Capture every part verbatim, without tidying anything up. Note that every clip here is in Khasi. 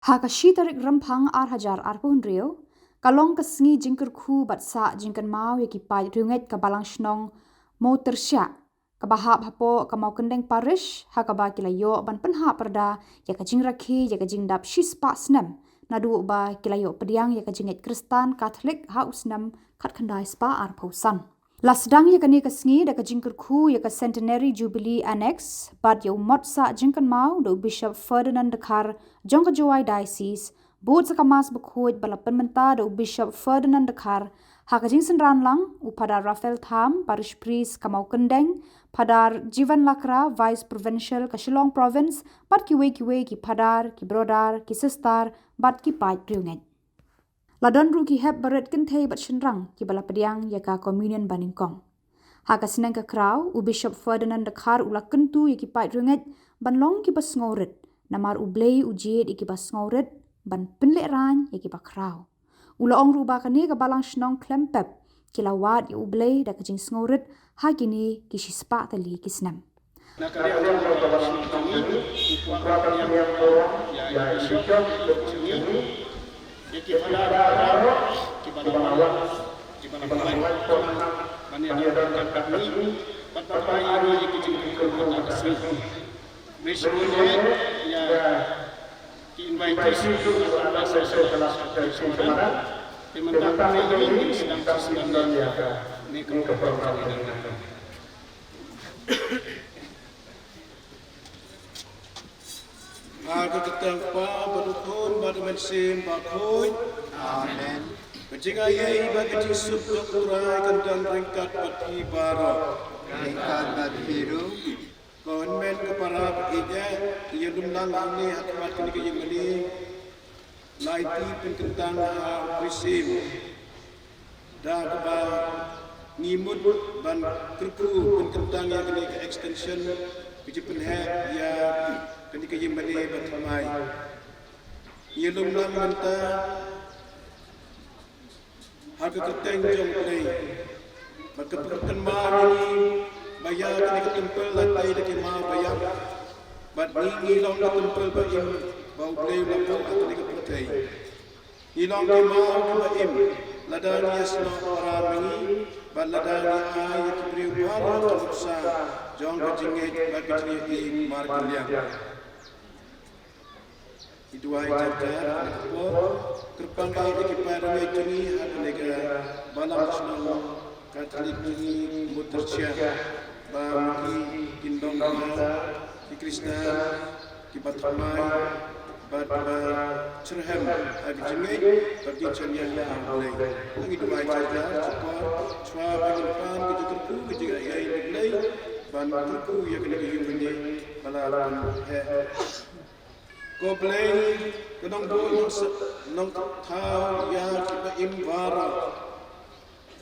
Ha ka shi tarik Rymphang ar hajar arphew hynriew, ka long ka sngi jingkyrkhu bad sah jingkynmaw ïa ki paid riewngeit ka Balang Shnong Mawtyrshah, kaba hap hapoh ka Mawkyndeng Parish, ha kaba ki la ïoh ban pynhap pyrda ïa ka jingrakhe ïa ka jingdap shispah snem, naduh ba ki la ïoh pdiang ïa ka jingngeit Khristan Katholik ha u snem khatkhyndai spah arphew san. La sdang ïa kane ka sngi da ka jingkyrkhu ïa ka Centenary Jubilee Annex bad ïa u mot sah jingkynmaw da u Bishop Ferdinand Dkhar jong ka Jowai Diocese, bud sa ka Mass bakhuid ba la pynmynta da u Bishop Ferdinand Dkhar, ha ka jingsynran lang u Phadar Raphael Tham, Parish Priest ka Mawkyndeng, Phadar Jivan Lakra, Vice Provincial ka Shillong Province, bad kiwei kiwei ki Phadar, ki Brodar, ki Sister, bad ki paid riewngeit. La don ruh ki hep barit kynthei bad shynrang kiba la pdiang ïa ka Communion banyngkong. Ha ka sneng ka khraw, u Bishop Ferdinand Dkhar u la kyntu ïa ki paid riewngeit ban long kiba sngewrit, namar U Blei u jied ïa kiba sngewrit ban pynlehrain ïa kiba khraw. U la ong ruh ba kane ka Balang Shnong khlem pep ki la wad ïa U Blei da ka jingsngewrit ha kine ki shispah tylli ki snem. Na ka liang jong ka Balang Shnong jong ngi, ngi kwah ban pynïaid burom ïa i Bishop, ïa i Bishop jong ngi, ïa ki Phadar baroh kiba la wan, kiba la pynlait khnang ban ïadon ryngkat bad ngi bad ban ai ïa ngi ïa ki jingkyrkhu ha ka sngi. Bishop, ïa ki invitees, ïa ki invitees, te mynta ka sngi ngin sdang shisnem ïa kane ka program. Ha ka kyrteng u Kpa bad u Khun bad u Mynsiem Bakhuid. Amen. Ka jingai ei bad ka jingsuk jong U Trai kan don ryngkat bad phi baroh. Ryngkat bad phi ruh. Ko hynmen ko para, ba ïeit, ïa lum lang hangne ha khmat kane ka ïingmane. La aiti pynkyntang ha u Khristan da kaba ngi mut ban kyrkhu pynkyntang ïa kane ka extension, ka jingpynheh ïa kane ka ïingmane ba thymmai. Ïa lum lang mynta ha ka kyrteng jong U Blei. Bad ka pynkynmaw ïa ngi ba ïa kane ka templ la tei da ki maw ba ïap. Bad ngi ngi long ka templ ba im ba U Blei u la buh ha kane ka pyrthei. Ngi long ki maw kiba im lada ngi ïasnoh para ma ngi bad lada ngi ai ïa ki briew baroh ka nuksa jong ka jingngeit bad ka jingïeit markylliang. Ngi duwai jar jar ha kane ka por, kyrpang ïa ki para ma ngi ha kane ka Balang Shnong Katholik jong ngi Mawtyrshah, ba ma ki kin long ki Khristan kiba thymmai bad kiba shitrhem ha ka jingngeit bad ka jingïeit ha U Blei. Ngi duwai jar jar, shuwa ba ngin pan ka jingkyrkhu, ka jingaiei U Blei ban kyrkhu ïa kane ka ïingmane ba la pynheh. Ko Blei, ko Nongbuh Nongthaw ïa kiba im baroh.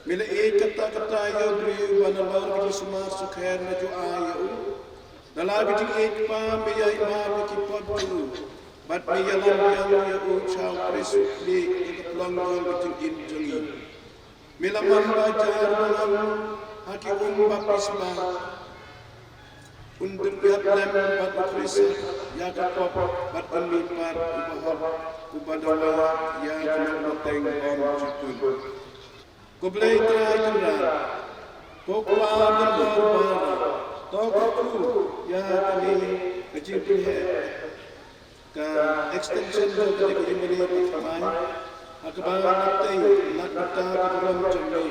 Me la ïeit katta katta ïa u briew ba nalor ka jingsumar sukher me ju ai ïa u. Da la ka jingïeit kpa me ïai map ïa ki pop jong u. Bad me ïalam biang ïa u sha u Khrist u khlieh ïa ka plong jong ka jingim jong ngi. Me la man ba jar ba ngan ha ki um baptisma. Un dum ïap lem bad u Khrist ïa ka pop bad un mihpat uba hok uba dawa ïa ki nongpateng bymjukut. Ko Blei Trai Kynrad, ko Kpa Kynrad baroh, to kyrkhu ïa kane ka jingpynheh. Ka extension jong kane ka ïingmane ba thymmai, ha kaba la tei lad bynta ka burom jong me.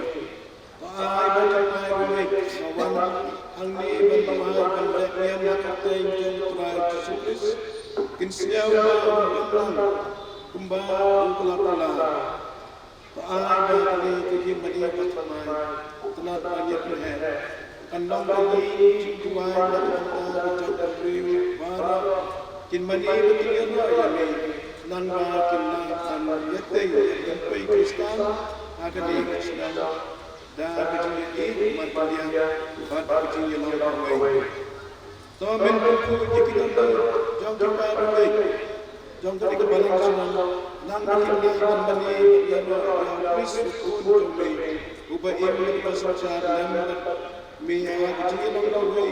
To ai ba ki paid riewngeit ba wan hangne ban duwai ban leh niam ha ka kyrteng jong U Trai Jisu Khrist, kin sngew ba un pynlang kumba u kylla kylla. To ai ba kane ka ïingmane ba thymmai, tynat ban ïa pynheh, kan long ka ïing jingduwai na ka bynta ka jaitbynriew baroh. Kin mane ba kin ïaroh ïa me, khnang ba kin lah ban ïatei ïa ka jingpei Khristan ha kane ka shnong da ka jingïeit markylliang bad ka jingïalam kawei. To men pynphut ïa ki dohnud jong ki para bangeit jong kane ka balang shnong, khnang ba kin lah ban mane bad ïaroh ïa u Khrist u Khun jong me, uba im bad uba synshar lem bad me ha ka jingïalam kawei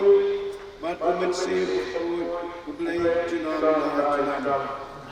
bad u Mynsiem Bakhuid, U Blei junom la junom.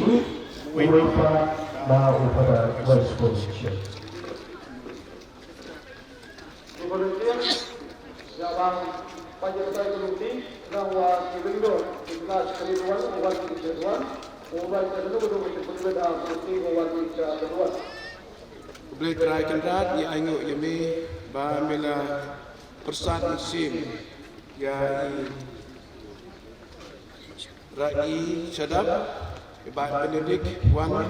ïa u Father Vice Provincial. Volunteer, ïa ba pynjah tai ka lynti, nang wa ki ringdo, ki klas grade one, wa ki grade one, wa ki grade one, wa ki grade one. Khublei Trai Kynrad, ngi ainguh ïa me ba me la pyrsad mynsiem ïa i Rahi Shadap, i Bah Benedict Wan,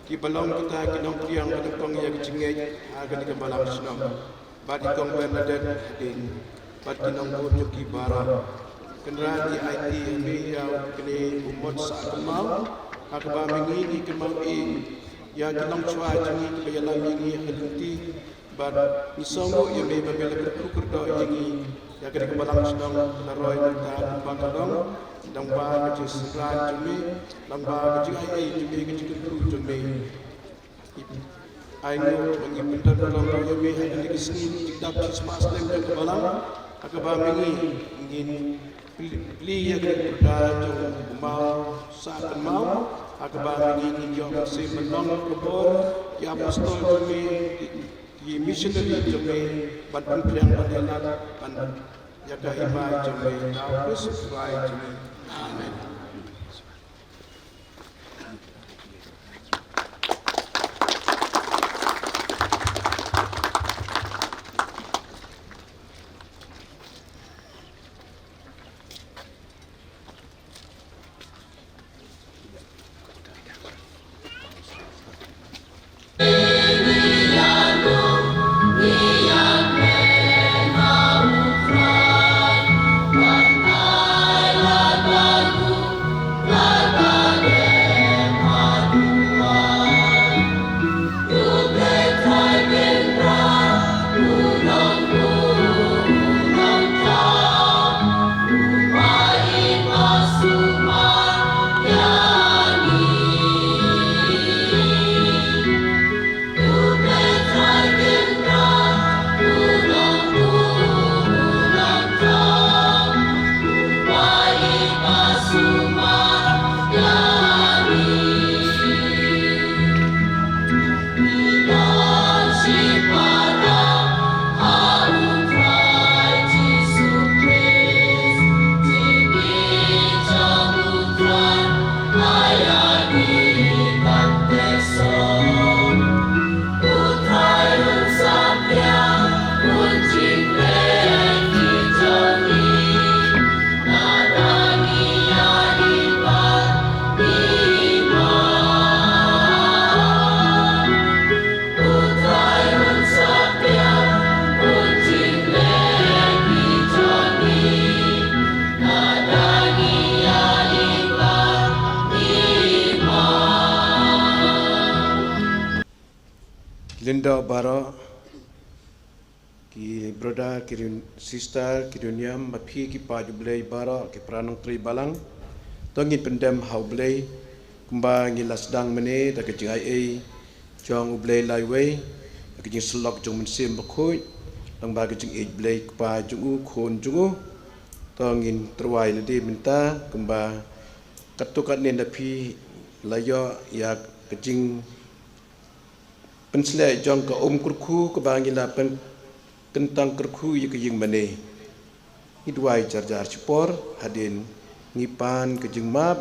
kiba long kita ki nongpdiang ba nyngkong ïa ka jingngeit ha kane ka balang shnong, bad i Kong Bernadette hadien, bad ki nongbud jong ki baroh. Kynrad, ngi aiti ha me ïa kane u mot sah kynmaw, ha kaba ma ngi ngi kynmaw ïa ki longshuwa jong ngi kiba ïalam ïa ngi ha ka lynti, bad ngi sngewnguh ïa me ba me la kyrkhu kyrdoh ïa ngi, ïa kane ka balang shnong, la roi mynta kumba ka long, lyngba ka jingsynran jong me, lyngba ka jingai ei jong me, ka jingkyrkhu jong me. Ainguh ba ngi pyndonkam ïa me ha kane ka sngi jingdap shispah snem jong ka balang, ha kaba ma ngi ngin plie, plie ïa ka pyrda jong u maw sah kynmaw, ha kaba ma ngi ngin ïoh mynsiem ban long ka bor ïa ki apostol jong me, ki missionary jong me, ban pynphriang, ban ïalam, ban ïa ka hima jong me, da u Khrist u Trai jong me. Amen. Lyngdoh baroh ki brother, ki ryn-, sister, ki rynïam, ma phi ki paid U Blei baroh, ki para nongtrei balang. To ngin pyndem ha U Blei kumba ngi la sdang mynne da ka jingai ei jong U Blei Laiwei, da ka jingsyllok jong U Mynsiem Bakhuid, lyngba ka jingïeit Blei Kpa jong u, Khun jong u. To ngin tyrwa ïa lade mynta kumba katto katne na phi la ïoh ïa ka jing pynsleh jong ka um kyrkhu kaba ngi la pyn-, kyntang kyrkhu ïa ka ïing mane. Ngi duwai jar jar shipor hadien ngi pan ka jingmap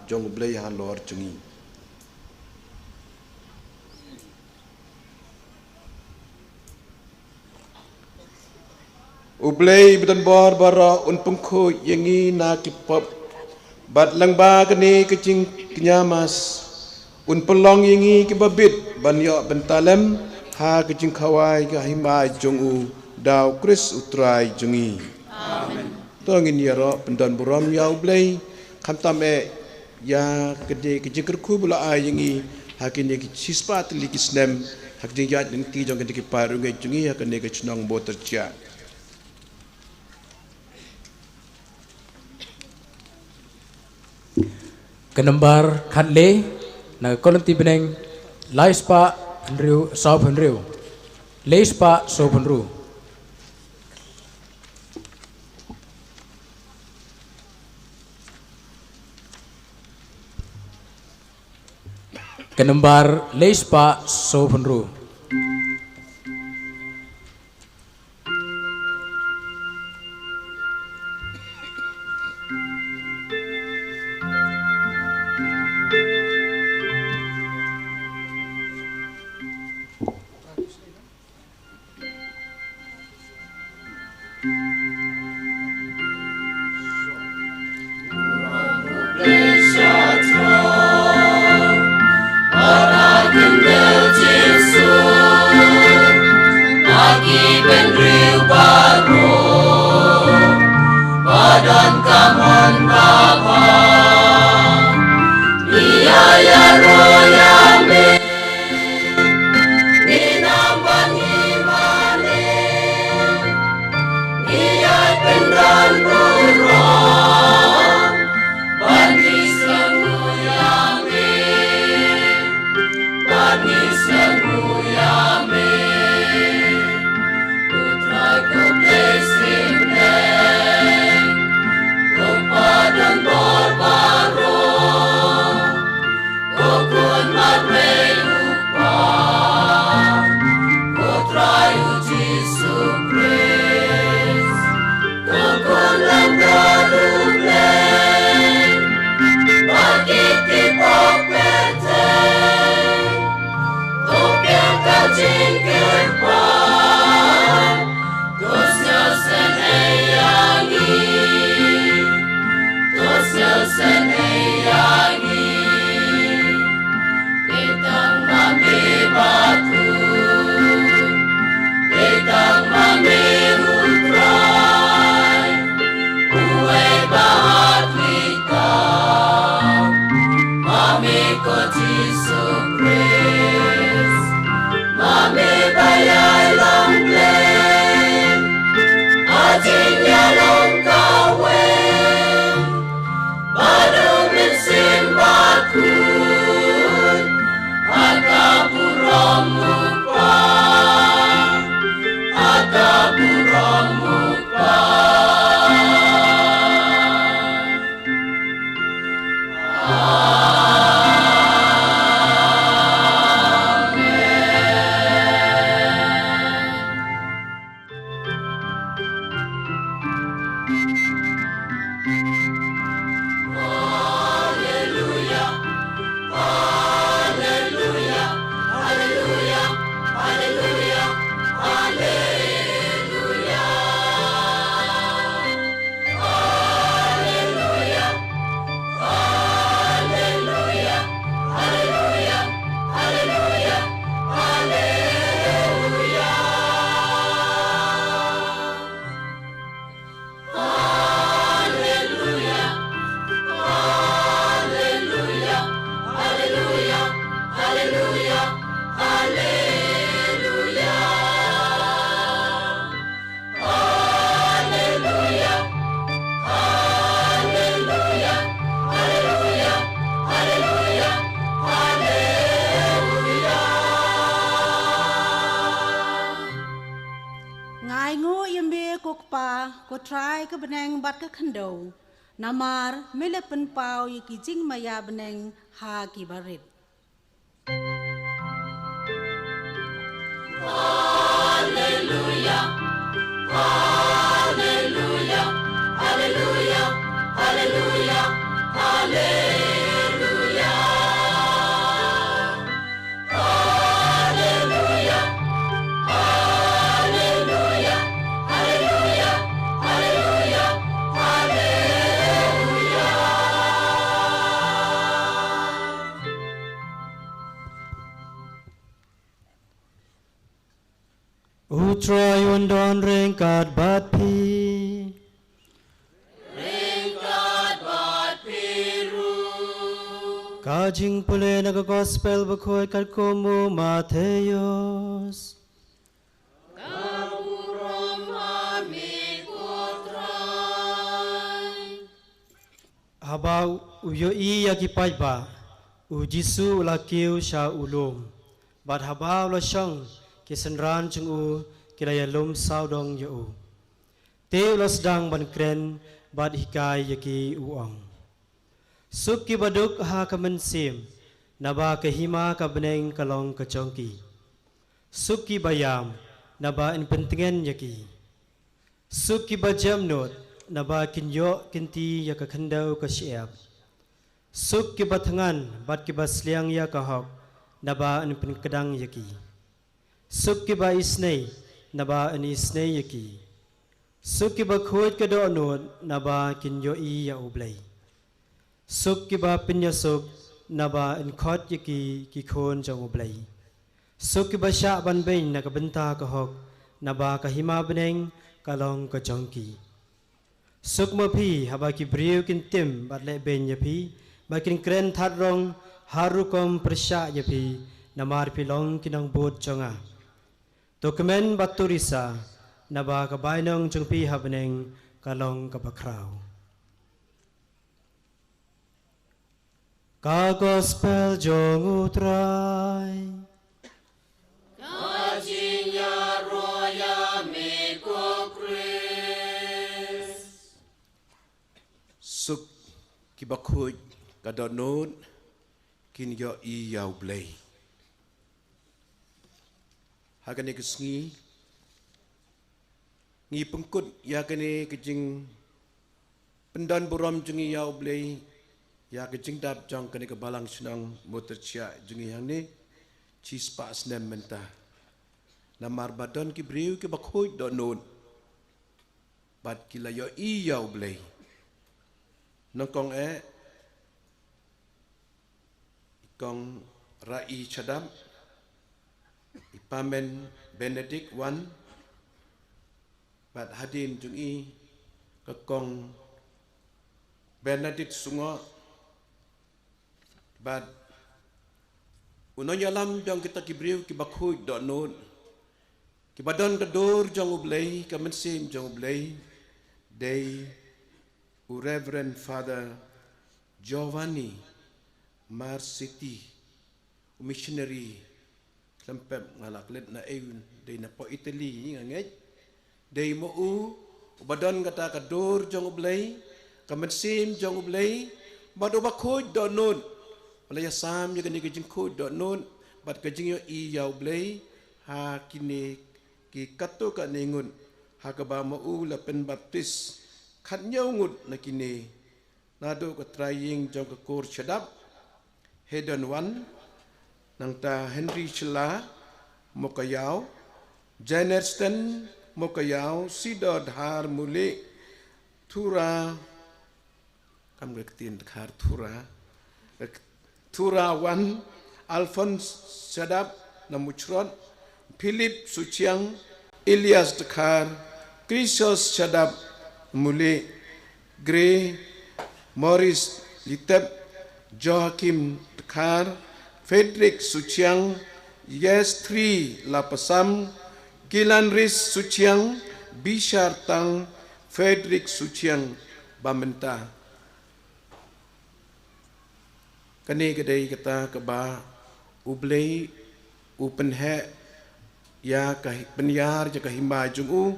jong U Blei halor jong ngi. U Blei ba don bor baroh un pynkhuid ïa ngi na ki pop, bad lyngba kane ka jingkñia Mass un pynlong ïa ngi kiba bit ban ïoh bynta lem ha ka jingkhawai ka hima jong u da U Khrist U Trai jong ngi. Amen. To ngin ïaroh pyndon burom ïa U Blei, khamtam eh ïa kane ka jingkyrkhu ba la ai ïa ngi ha kine ki shispah tylli ki snem, ha ka jingïaid lynti jong kine ki para ngeit jong ngi ha kane ka shnong Botyrchiah. Ka nombar khatle na ka lynti bneng, lai spah hynriew, sawphew hynriew. Lai spah sawphew hynriew. Ka nombar lai spah sawphew hynriew. Ko Khun marwei u Kpa, ko Trai u Jisu Khrist, ko Khun Langbrot u Blei, ba kit ki pop pyrthei, to pynka jingkyrpad, to sngewsynei ïa ngi. To sngewsynei ïa ngi. Ïa tang ma me bakhuid. Ïa tang ma me u Trai. Uwei ba hakhlieh tam. Ma me ko Jisu Khrist. Ma me ba ïai long Blei. Ha jingïalong kawei bad u Mynsiem Bakhuid, ha ka burom u Kpa, ha ka burom u Kpa. Ko Trai ka bneng bad ka khyndew, namar me la pynpaw ïa ki jingmaïa bneng ha ki barit. U Trai un don ryngkat bad phi. Ryngkat bad phi ruh. Ka jingpule na ka Gospel bakhuid katkum u Mathaios. Ka burom ha me ko Trai. Haba u ïohi ïa ki paidbah, u Jisu u la kiew sha u lum. Bad haba u la shong, ki synran jong u ki la ïalum sawdong ïa u. Te u la sdang ban kren bad hikai ïa ki, u ong: Suk kiba duk ha ka mynsiem, naba ka hima ka bneng ka long ka jong ki. Suk kiba ïam, naba yn pyntngen ïa ki. Suk kiba jemnud, naba kin ïoh kynti ïa ka khyndew ka shyiap. Suk kiba thngan bad kiba sliang ïa ka hok, naba yn pynkdang ïa ki. Suk kiba isynei, naba yn isynei ïa ki. Suk kiba khuid ka dohnud, naba kin ïohi ïa U Blei. Suk kiba pynïasuk, naba yn khot ïa ki ki khun jong U Blei. Suk kiba shah ban beiñ na ka bynta ka hok, naba ka hima bneng ka long ka jong ki. Suk ma phi haba ki briew kin tim bad leh beiñ ïa phi, bad kin kren thad rong ha rukom pyrshah ïa phi, namar phi long ki nongbud jong nga. To kmen bad to risa, naba ka bainong jong phi ha bneng ka long kaba khraw. Ka Gospel jong U Trai. Ka jingïaroh ïa me ko Khrist. Suk kiba khuid ka dohnud, kin ïohi ïa U Blei. Ha kane ka sngi, ngi pynkut ïa kane ka jingpyndon burom jong ngi ïa U Blei, ïa ka jingdap jong kane ka balang shnong Mawtyrshah jong ngi hangne, shispah snem mynta. Namar ba don ki briew kiba khuid dohnud, bad ki la ïohi ïa U Blei. Nyngkong eh, i Kong Ra'i Shadap, i Pamen Benedict Wan, bad hadien jong i ka Kong Bernadette Sungoh, bad u nongïalam jong kita ki briew kiba khuid dohnud, kiba don ka dur jong U Blei, ka mynsiem jong U Blei, dei u Reverend Father Giovanni Marsetti, u missionary, khlem pep nga la klet na ei, dei na poh Italy, nga ngeit. Dei ma u, uba don kata ka dur jong U Blei, ka mynsiem jong U Blei, bad uba khuid dohnud. Ba la ïasam ïa kane ka jingkhuid dohnud, bad ka jingïohi ïa U Blei, ha kine ki katto katne ngut, ha kaba ma u la pynbaptis khathynñiew ngut na kine. Naduh ka trai ïing jong ka Kur Shadap, Haydon Wan, nangta Henry Shylla Mowkaiaw, Jane Erston Mowkaiaw, Sidor Dhar Mulieh, Thura, kam ka ktien Dkhar Thura, Thura Wan, Alphonse Shadap na Mujrod, Philip Suchiang, Elias Dkhar, Christos Shadap Mulieh, Gray, Maurice Litep, Joachim Dkhar, Frederick Suchiang, Yestri Lapasam, Kilanris Suchiang, Bishar Tang, Frederick Suchiang, ba mynta. Kane ka dei kata kaba U Blei u pynheh ïa ka hi-, pynïar ïa ka hima jong u,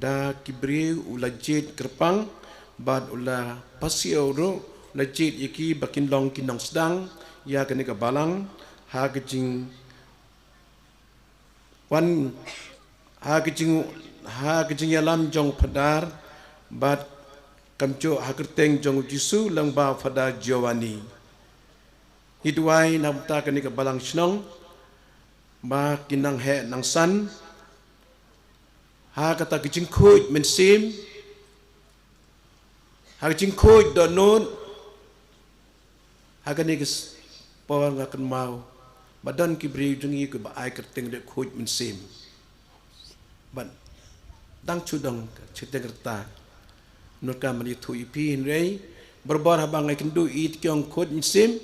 da ki briew u la jied kyrpang, bad u la pasiaw ruh, u la jied ïa ki ba kin long ki nongsdang ïa kane ka balang, ha ka jing wan, ha ka jing, ha ka jingïalam jong u Phadar, bad kumjuh ha kyrteng jong u Jisu lyngba u Phadar Giovanni. Ngi duwai na ka bynta kane ka balang shnong, ba kin nang heh nang san ha kata ka jingkhuid mynsiem, ha ka jingkhuid dohnud, ha kane ka por nga kynmaw ba don ki briew jong ngi kiba ai kyrteng de khuid mynsiem. Bad dang shu dang kyrteng rta, nud ka man ïathuh ïa phi, hynrei barabor haba nga ïakynduh ïa ki ong khuid mynsiem,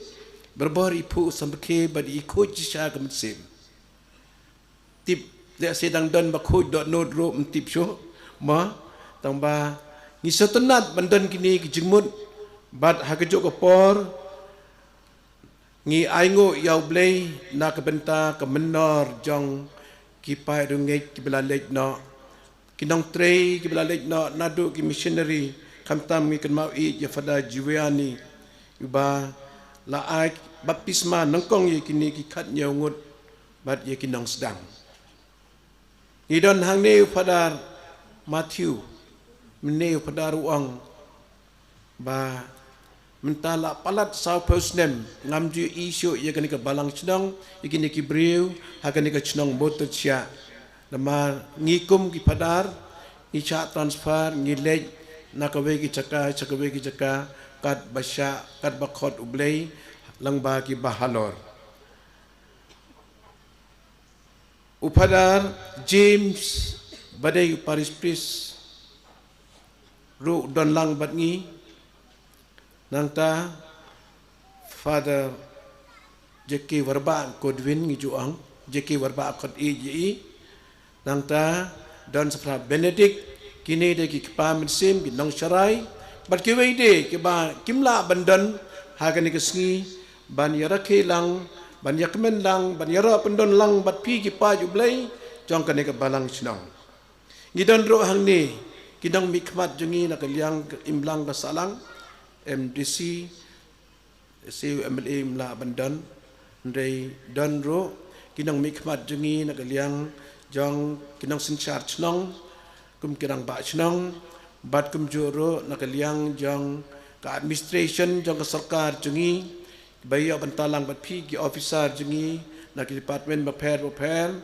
barabor i phuh samrkhie bad i khuid shisha ka mynsiem. Tip, lehse dang don ba khuid dohnud ruh ym tip shuh, mo, tangba ngi sngewtynnat ban don kine ki jingmut, bad ha kajuh ka por ngi ainguh ïa U Blei na ka bynta ka mynnor jong ki paid riewngeit kiba la leit noh, ki nongtrei kiba la leit noh, naduh ki missionary, khamtam ngi kynmaw ïa Father Giovanni, uba la ai baptisma nyngkong ïa kine ki khathynñiew ngut bad ïa ki nongsdang. Ngi don hangne u Father Matthew, mynne u Father u ong ba mynta la palat sawphew snem ngam ju ïohi shuh ïa kane ka balang shnong, ïa kine ki briew ha kane ka shnong Motochia. Namar ngi kum ki Father ngi shah transfer, ngi leit na kawei ki jaka sha kawei ki jaka, katba shah, katba khot U Blei lyngba kiba halor. U Father James, ba dei u parish priest, ruh u don lang bad ngi. Nangta Father J K Warbah Godwin ngi ju ong, J K Warbah khot ïa i. Nangta don sa Father Benedict, kine de ki kpa mynsiem, ki nongsharai, bad kiwei de kiba kim lah ban don ha kane ka sngi, ban ïarakhe lang, ban ïakmen lang, ban ïaroh pyndon lang bad phi ki paid U Blei jong kane ka balang shnong. Ngi don ruh hangne ki nongmihkhmat jong ngi na ka liang ka imlang ka sahlang, M D C, lehse u M L A um lah ban don, hynrei don ruh ki nongmihkhmat jong ngi na ka liang jong ki nongsynshar shnong, kum ki rangbah shnong, bad kumjuh ruh na ka liang jong ka administration jong ka sorkar jong ngi, ba ïoh bynta lang bad phi ki officer jong ngi na ki department bapher bapher,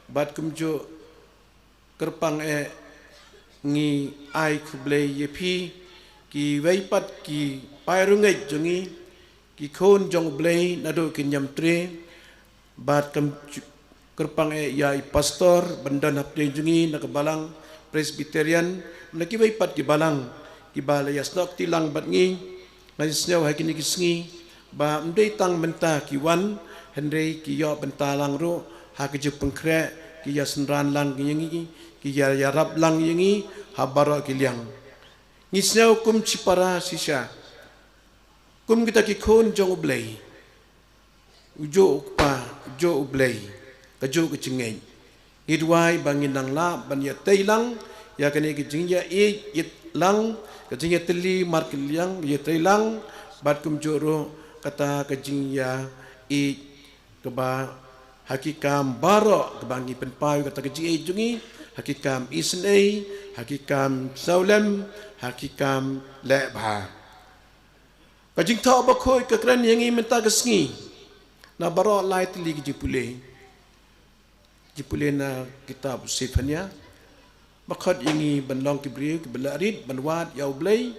bad kumjuh kyrpang eh ngi ai khublei ïa phi kiwei pat ki paid riewngeit jong ngi, ki khun jong U Blei naduh ki niamtre, bad kyrpang eh ïa i pastor ban don hapdeng jong ngi na ka balang Presbyterian, na kiwei pat ki balang kiba la ïasnoh kti lang bad ngi. Nga sngew ha kine ki sngi ba ym dei tang mynta ki wan, hynrei ki ïoh bynta lang ruh ha ka jingpynkhreh, ki ïasynran lang ïa ngi, ki ïa, ïarap lang ïa ngi ha baroh ki liang. Ngi sngew kum shipara shisha, kum kita ki khun jong U Blei, u juh u Kpa, u juh U Blei, ka juh ka jingngeit. Ngi duwai ba ngin nang lah ban ïatei lang ïa kane ka jingïaieit lang, ka jingïatylli markylliang, ïatei lang bad kumjuh ruh kata ka jingïaieit kaba ha ki kam baroh kaba ngi pynpaw, kata ka jingïaieit jong ngi ha ki kam isynei, ha ki kam sawlem, ha ki kam leh bha. Ka Jingthoh Bakhuid ka kren ïa ngi mynta ka sngi na baroh lai tylli ki jingpule. Jingpule na kitab u Sefania ba khot ïa ngi ban long ki briew kiba la rit ban wad ïa U Blei.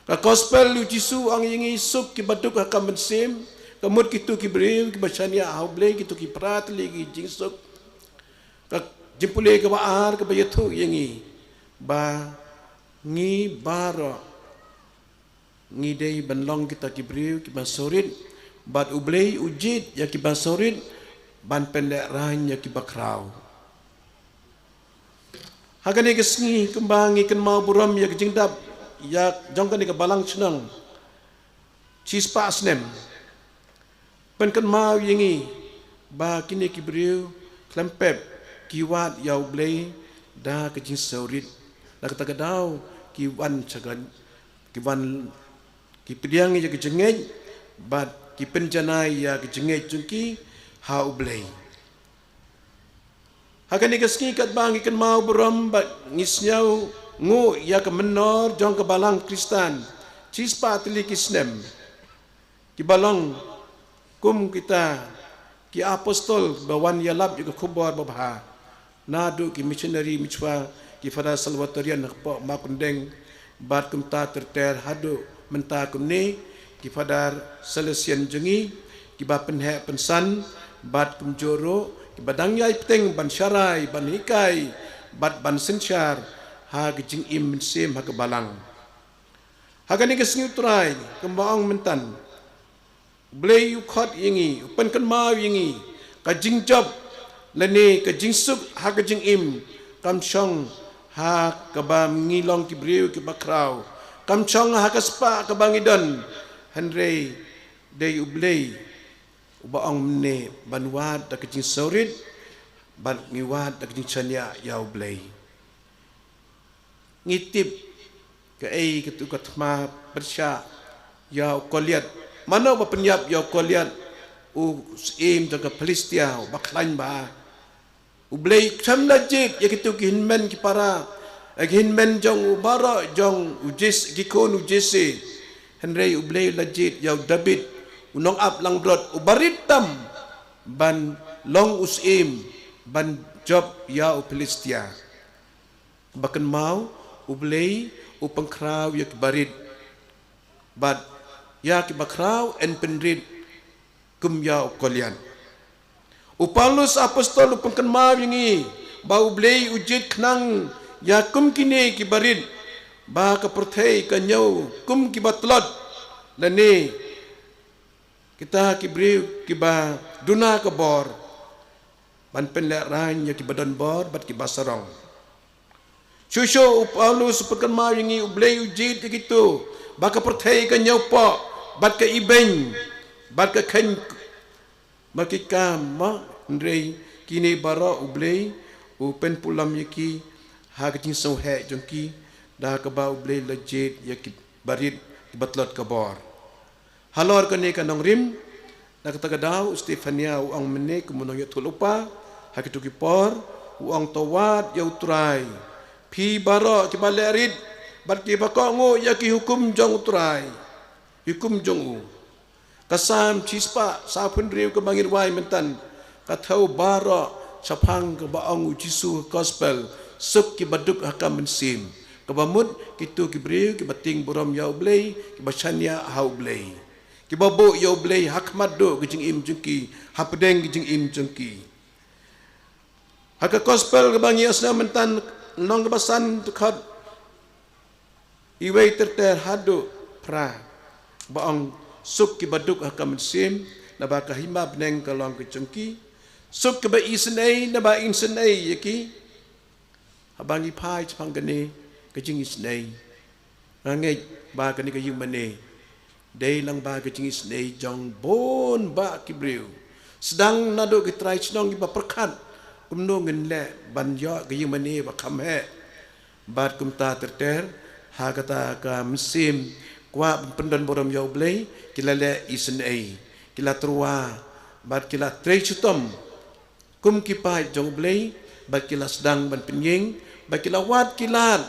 Ka gospel u Jisu ong ïa ngi, suk kiba duk ha ka mynsiem, ka mut kito ki briew kiba shaniah ha U Blei, kito ki pra tylli ki jingsuk. Ka jingpule kaba ar kaba ïathuh ïa ngi ba ngi baroh ngi dei ban long kita ki briew kiba sawrit, bad U Blei u jied ïa kiba sawrit ban pynlehraiñ ïa kiba khraw. Ha kane ka sngi kumba ngi kynmaw burom ïa ka jingdap ïa jong kane ka balang shnong shispah snem, pynkynmaw ïa ngi ba kine ki briew khlem pep ki wad ïa U Blei da ka jingsawrit. Na kata ka daw ki wan sha ka, ki wan, ki pdiang ïa ka jingngeit bad ki pynjanai ïa ka jingngeit jong ki ha U Blei. Ha kane ka sngi katba ngi kynmaw burom bad ngi sngewnguh ïa ka mynnor jong ka Balang Khristan shispah tylli ki snem, ki ba long kum kita ki apostol ba wan ïalap ïa ka khubor babha, naduh ki missionary mynshwa, ki Father Salvatorian hapoh Mawkyndeng, bad kumta ter ter haduh mynta kumne, ki Father Salesian jong ngi, ki ba pynheh pynsan, bad kumjuh ruh ki ba dang ïai bteng ban sharai, ban hikai, bad ban synshar ha ka jingim mynsiem ha ka Balang. Ha kane ka sngi U Trai, kumba ong mynta, U Blei u khot ïa ngi, u pynkynmaw ïa ngi, ka jingjop lane ka jingsuk ha ka jingim kam shong ha kaba ngi long ki briew ki ba khraw, kam shong ha ka spah kaba ngi don, hynrei dei U Blei uba ong mynne ban wad da ka jingsngewrit, bad ngi wad da ka jingshaniah ïa U Blei. Ngi tip kaei katu ka thma pyrshah ïa u Goliath. Mano ba pynïap ïa u Goliath, u syiem jong ka Philistia, u ba khlaiñ bha. U Blei u khlem la jied ïa kitu ki hynmen ki para, ïa ki hynmen jong u baroh jong u Jesse, ki khun u Jesse. Hynrei U Blei u la jied ïa u David, u nongap langbrot, u ba rit tam ban long u syiem, ban jop ïa u Philistia. Ba kynmaw, U Blei u pynkhraw ïa ki barit, bad ïa ki bakhraw yn pynrit kum ïa u Goliath. U Paulus apostol u pynkynmaw ïa ngi ba U Blei u jied khnang ïa kum kine ki barit, ba ka pyrthei ka ñiew kum ki ba tlot, lane kita ki briew ki ba duna ka bor, ban pynlehraiñ ïa ki ba don bor bad ki ba sarong. Shuh shuh u Paulus u pynkynmaw ïa ngi, U Blei u jied ïa kitu ba ka pyrthei ka ñiew poh bad ka ibeiñ bad ka kheiñ, ma ki kam ma, hynrei kine baroh U Blei u pynpulom ïa ki ha ka jingsngewheh jong ki, da kaba U Blei u la jied ïa ki barit ki ba tlot ka bor. Halor kane ka nongrim, na kata ka daw u Stefania u ong mynne kum u nongïathuhlypa ha kitu ki por, u ong, to wad ïa U Trai, phi baroh ki ba lehrit bad ki ba kohnguh ïa ki hukum jong U Trai, hukum jong u. Ka Salm shispah sawphew hynriew kaba ngi rwai mynta, ka thew baroh shaphang kaba ong U Jisu ha ka gospel, suk ki ba duk ha ka mynsiem. Kaba mut kitu ki briew ki ba tieng burom ïa U Blei, ki ba shaniah ha U Blei, ki ba buh ïa U Blei ha khmat duh ka jingim jong ki, hapdeng ka jingim jong ki. Ha ka gospel kaba ngi ïohsngew mynta, lynnong kaba san, dkhot iwei ter ter haduh phra, ba ong, suk ki ba duk ha ka mynsiem, naba ka hima bneng ka long ka jong ki. Suk ki ba isynei, naba yn isynei ïa ki. Haba ngi phai shaphang kane ka jingisynei, nga ngeit ba kane ka ïingmane dei lang ba ka jingisynei jong bun bah ki briew. Sdang naduh ki trai shnong ki ba pyrkhat kumno ngin leh ban ïoh ka ïingmane ba kham heh. Bad kumta ter ter, ha kata ka mynsiem kwah ban pyndon burom ïa U Blei, ki la leh isynei, ki la tyrwa, bad ki la trei shitom kum ki paid jong U Blei, bad ki la sdang ban pynïeng, bad ki la wad ki lad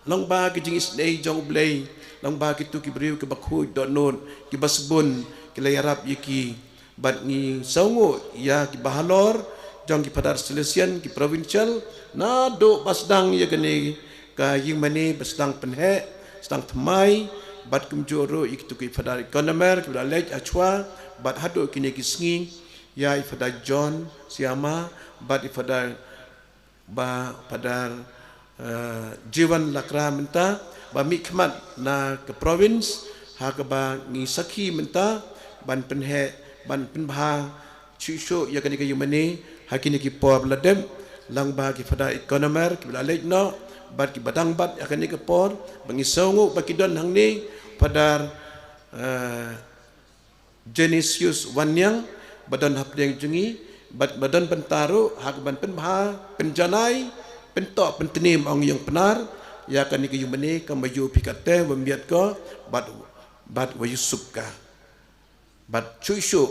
lyngba ki jingisynei jong U Blei, lyngba kitu ki briew ki ba khuid dohnud, ki ba sbun, ki la ïarap ïa ki. Bad ngi sngewnguh ïa ki ba halor jong ki Father Salesian, ki provincial, naduh ba sdang ïa kane ka ïingmane ba sdang pynheh, sdang thymmai, bad kumjuh ruh ïa kitu ki Father Economer ki ba la leit ha shuwa, bad haduh kine ki sngi ïa i Father John Siama, bad i Father, ba Father, eh, Jiwan Lakra mynta, ba mihkhmat na ka province, ha kaba ngi sakhi mynta, ban pynheh, ban pynbha shuh shuh ïa kane ka ïingmane, ha kine ki por ba la dep, lyngba ki Father Economer ki ba la leit noh, bad ki ba dang bat ha kane ka por, ba ngi sngewnguh ba ki don hangne, Father, eh, Genesius Wanniang, ba don hapdeng jong ngi, bad ba don bynta ruh ha ka ban pynbha, pynjanai, pyntoh, pyntngen ong ïing Pnar, ïa kane ka ïingmane, kam ba ïoh phi katte, wa miat ko, bad, bad wa ïusuk ka. Bad shuh shuh,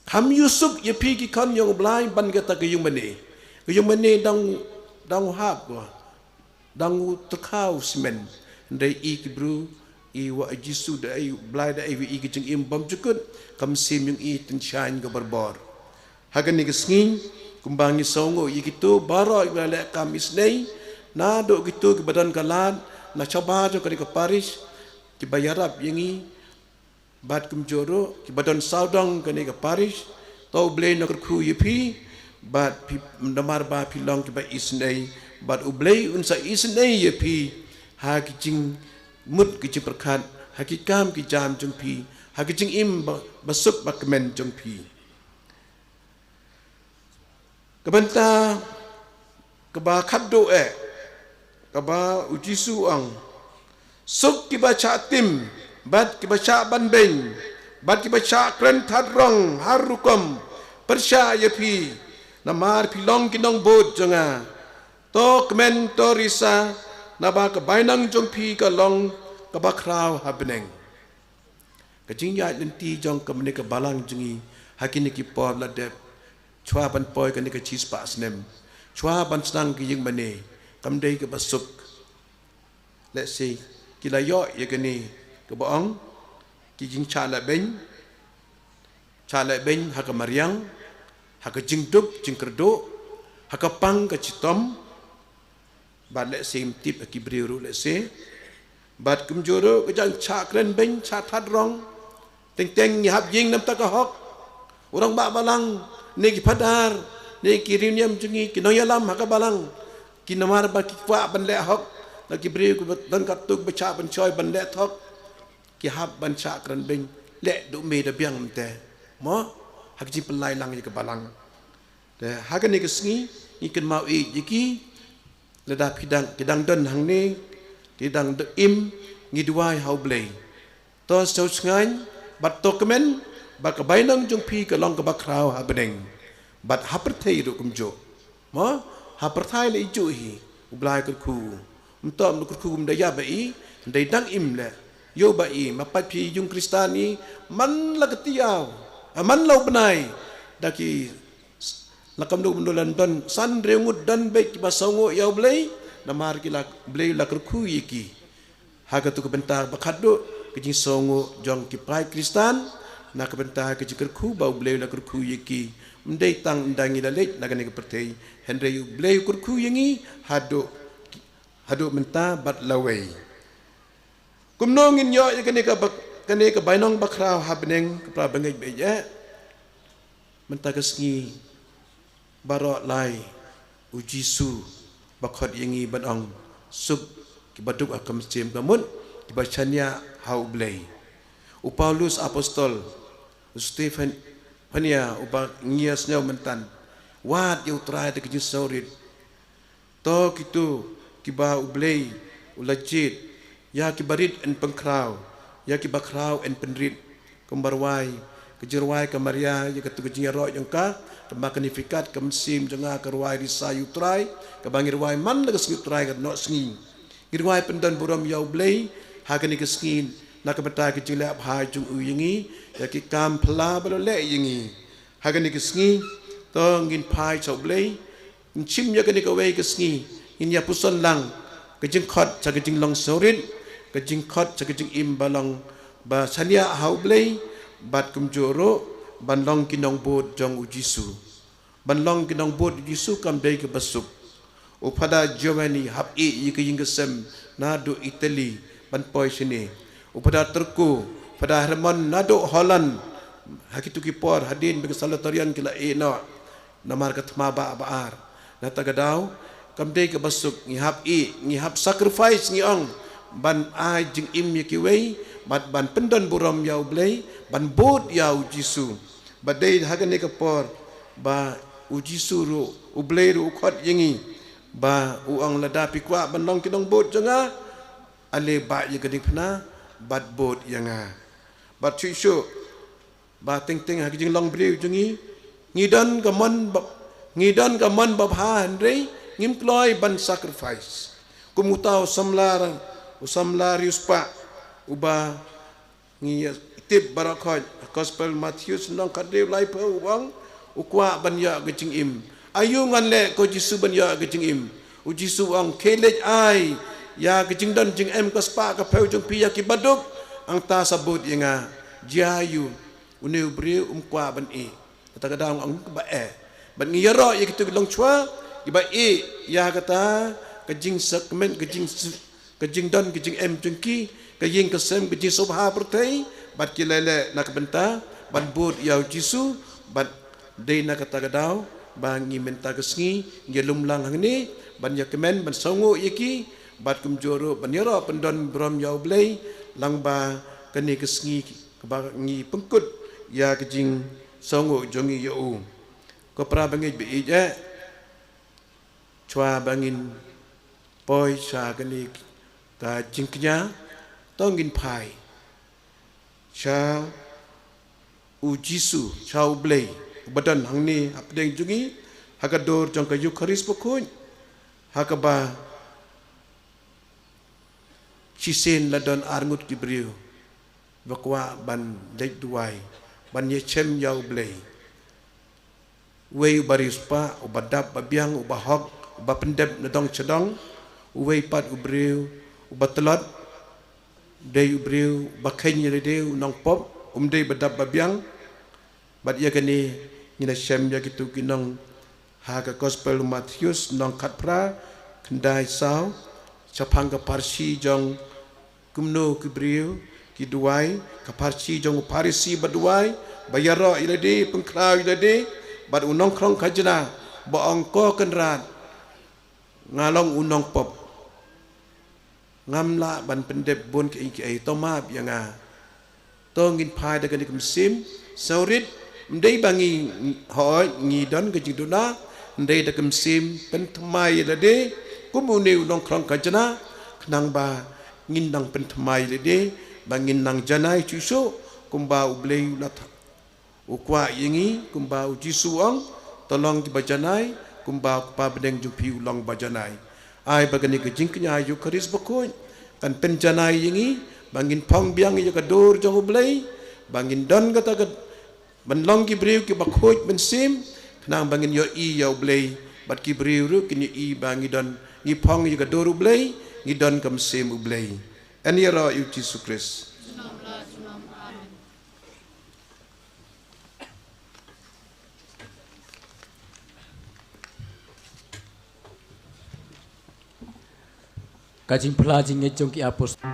kam ïusuk ïa phi ki khon jong u Blai ban kata ka ïingmane. Ka ïingmane dang, dang hap ko, dang u tyrkhaw simen. Hynrei i ki briew, i wa Jisu da ai, Blai da ai wi i ki jingim bymjukut, ka mynsiem jong i tyngshaiñ ka borbor. Ha kane ka sngi, kumba ngi sngew ïa kito baroh kiba la leh kam isynei, naduh kito kiba don ka lad na shabar jong kane ka parish, kiba ïarap ïa ngi, bad kumjuh ruh kiba don sawdong kane ka parish, to u Blei un kyrkhu ïa phi, bad phi, namar ba phi long kiba isynei, bad u Blei un sa isynei ïa phi ha ki jingmut ki jingpyrkhat, ha ki kam ki jam jong phi, ha ki jingim ba, ba suk ba kmen jong phi. Ka bynta kaba khatduh eh, kaba u Jisu u ong, suk kiba shah tim, bad kiba shah ban beiñ, bad kiba shah kren thad rong har rukom pyrshah ïa phi, namar phi long ki nongbud jong nga. To kmen, to risa, naba ka bainong jong phi ka long kaba khraw ha bneng. Ka jingïaid lynti jong kane ka balang jong ngi ha kine ki por la dep, shuwa ban poi kane ka shispah snem, shuwa ban sdang ka ïingmane, kam dei kaba suk. Lehse ki la ïoh ïa kane kaba ong, ki jingshah lehbeiñ, shah lehbeiñ ha ka mariang, ha ka jingduk jingkyrduh, ha ka pang ka shitom, bad lehse ym tip ha ki briew ruh lehse. Bad kumjuh ruh ka jingshah kren beiñ, shah thad rong. Teng teng ngi hap ïeng na ka bynta ka hok. U rangbah balang, ne ki phadar, ne ki riewniam jong ngi, ki nongïalam ha ka balang, ki namar ba ki kwah ban leh hok, la ki briew kiba don katto kiba shah ban shoi ban leh thok, ki hap ban shah kren beiñ, leh duh me da biang mynta. Mo, ha ka jingpynlait lang ïa ka balang. Te ha kane ka sngi, ngi kynmaw ïa ki, lada phi dang, ki dang don hangne, ki dang don im, ngi duwai ha u Blei. To sngewsngaiñ, bad to kmen, ba ka bainong jong phi ka long kaba khraw ha bneng, bad ha pyrthei ruh kumjuh. Mo, ha pyrthei la ïoh hi, u Blai kyrkhu. Ym toh ym kyrkhu kum da ïa ba i, dei dang im leh. Ïoh ba i, ma pat phi ïung Khristan i, man la ka tiaw, ah, man la u bnai, da ki la kam duk bynda lan don san hynriew ngut don beit kiba sngewnguh ïa u Blei, namar ki la, Blei la kyrkhu ïa ki. Ha katu ka bynta ba khatduh, ka jingsngewnguh jong ki paid Khristan, na ka bynta ka jingkyrkhu ba u Blei la kyrkhu ïa ki, ym dei tang ynda ngi la leit na kane ka pyrthei, hynrei u Blei u kyrkhu ïa ngi, haduh, haduh mynta bad lawei. Kumno ngin ïoh ïa kane ka ba, kane ka bainong bakhraw ha bneng, ka para bangeit ba ïeit. Mynta ka sngi baroh lai u Jisu ba khot ïa ngi ban ong, suk kiba duk ha ka mynsiem ka mut, kiba shaniah ha u Blei. U Paulus apostol, u Stephen, Phania uba ngi ïa sngew mynta, wad ïa u Trai da ka jingsngewrit. To kito kiba u Blei u la jied, ïa kiba rit yn pynkhraw, ïa kiba khraw yn pynrit. Kumba rwai, ka jingrwai ka Maria, ïa katu ka jingïaroh jong ka, ka Magnificat, ka mynsiem jong nga ka rwai risa ïa u Trai, kaba ngi rwai man la ka sngi u Trai ka noh sngi. Ngi rwai pyndon burom ïa u Blei ha kane ka sngi, na ka bynta ka jingleh bha jong u ïa ngi, ïa ki kam phylla ba la leh ïa ngi. Ha kane ka sngi, to ngin phai sha u Blei, ngin shim ïa kane kawei ka sngi, ngin ïa puson lang ka jingkhot sha ka jinglong sngewrit, ka jingkhot sha ka jingim ba long ba shaniah ha u Blei, bad kumjuh ruh ban long ki nongbud jong u Jisu. Ban long ki nongbud u Jisu kam dei kaba suk. U Phadar Giovanni hap ïeh ïa ka ïing ka sem naduh Italy ban poi shane. U Phadar Turco, Phadar Hermon naduh Holland. Ha kitu ki por hadien ba ki Salvatorian ki la ïeh noh namar ka thma ba, ba ar. Nangta ka daw kam dei kaba suk, ngi hap ïeh, ngi hap sacrifice ngi ong, ban ai jingim ïa kiwei, ban, ban pyndon burom ïa u Blei, ban bud ïa u Jisu. Ba dei ha kane ka por ba u Jisu ruh, u Blei ruh u khot ïa ngi, ba u ong lada phi kwah ban long ki nongbud jong nga, ale bah ïa ka diengphna bad bud ïa nga. Bad shuh shuh ba teng teng ha ka jinglong briew jong ngi, ngi don ka mon ba, ngi don ka mon babha hynrei ngim kloi ban sacrifice. Kum uta u samla, u samla riewspah uba ngi tip baroh khoit, Gospel Mathaios lynnong khathynriew laiphew u ong, u kwah ban ïoh ka jingim. Aïu ngan leh ko Jisu ban ïoh ka jingim? U Jisu u ong, khie leit ai ïa ka jingdon jingem ka spah ka phew jong phi ïa ki baduk, hangta sa bud ïa nga. Jia aïu? Une u briew um kwah ban ïeh. Kata ka daw nga ong kaba eh. Bad ngi ïaroh ïa kito ki longshuwa kiba ïeh ïa kata ka jingsakmen, ka jing, ka jingdon, ka jingem jong ki, ka ïing ka sem, ka jingsngewbha pyrthei, bad ki leh leh na ka bynta ban bud ïa u Jisu. Bad dei na kata ka daw ba ngi mynta ka sngi ngi ïalum lang hangne ban ïakmen, ban sngewnguh ïa ki, bad kumjuh ruh ban ïaroh pyndon burom ïa U Blei lang ba kane ka sngi kaba ngi pynkut ïa ka jingsngewnguh jong ngi ïa u. Ko para bangeit ba ïeit, eh, shuwa ba ngin poi sha kane ka jingkñia, to ngin phai sha u Jisu, sha U Blei uba don hangne hapdeng jong ngi, ha ka dur jong ka Eukharist bakhuid, ha kaba shisien la don arngut ki briew ba kwah ban leit duwai, ban ïashem ïa U Blei. Uwei uba riewspah, uba dap ba biang, uba hok, uba pyndep na dong sha dong. Uwei pat u briew uba tlot, dei u briew uba kheiñ ïa lade, u nongpop, um dei ba dap ba biang. Bad ïa kane ngin ïashem ïa kito ki nong ha ka Gospel u Mathaios lynnong khatphra, khyndai saw, shaphang ka pharshi jong kumno ki briew ki duwai, ka pharshi jong u Pharisi ba duwai, ba ïaroh ïa lade, pynkhraw ïa lade, bad u nongkhrong khajna ba ong, ko Kynrad, nga long u nongpop, ngam lah ban pyndep bun kiei kiei, to map ïa nga. To ngin phai da kane ka mynsiem sngewrit, ym dei ba ngi, hooid ngi don ka jingduna, ym dei, da ka mynsiem pynthymmai ïa lade kum une u nongkhrong khajna, khnang ba ngin nang pynthymmai ïa lade, ba ngin nang janai shuh shuh kumba U Blei u la tha-, u kwah ïa ngi, kumba u Jisu u ong, to long kiba janai kumba u Kpa bneng jong phi u long ba janai. Ai ba kane ka jingkñia Eukharist bakhuid kan pynjanai ïa ngi ba ngin phong biang ïa ka dur jong U Blei, ba ngin don kata ka, ban long ki briew kiba khuid mynsiem, khnang ba ngin ïohi ïa U Blei, bad ki briew ruh kin ïohi ba ngi don, ngi phong ïa ka dur U Blei, ngi don ka mynsiem U Blei. Yn ïaroh ïa u Jisu Khrist. Ka jingphla jingngeit jong ki apostol.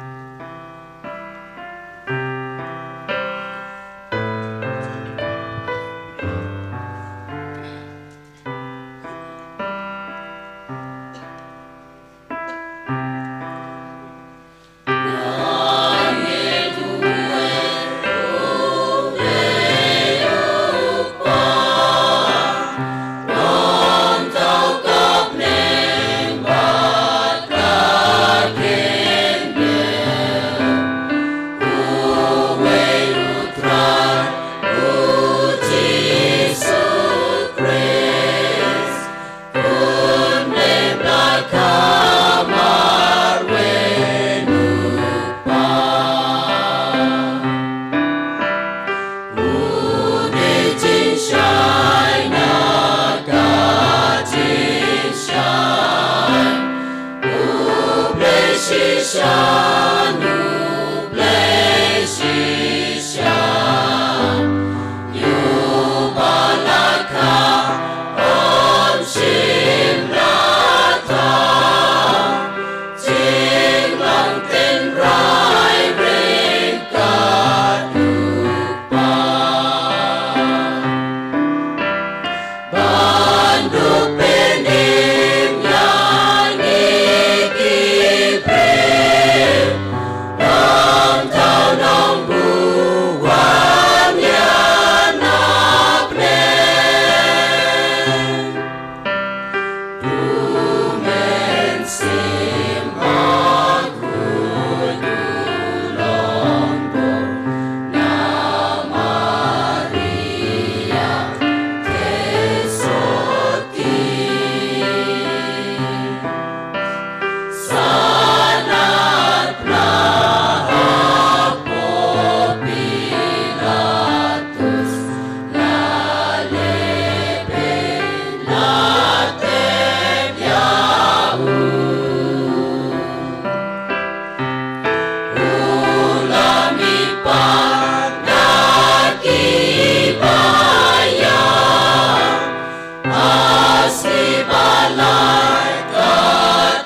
Asi balai ka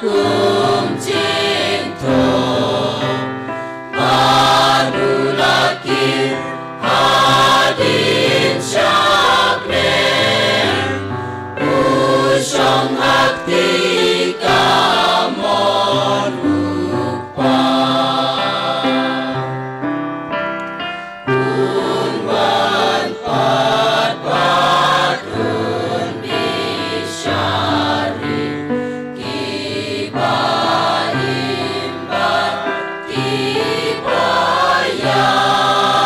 kum jingthoh, ba nu la kir hadien shakren, u shong ha kti ka mon u Kpa. Un wan pat bad un bishar ïa ki ba im bad ki ba ïap.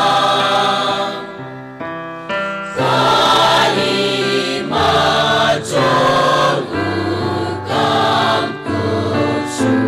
Kane ma jong u kam kut shuh.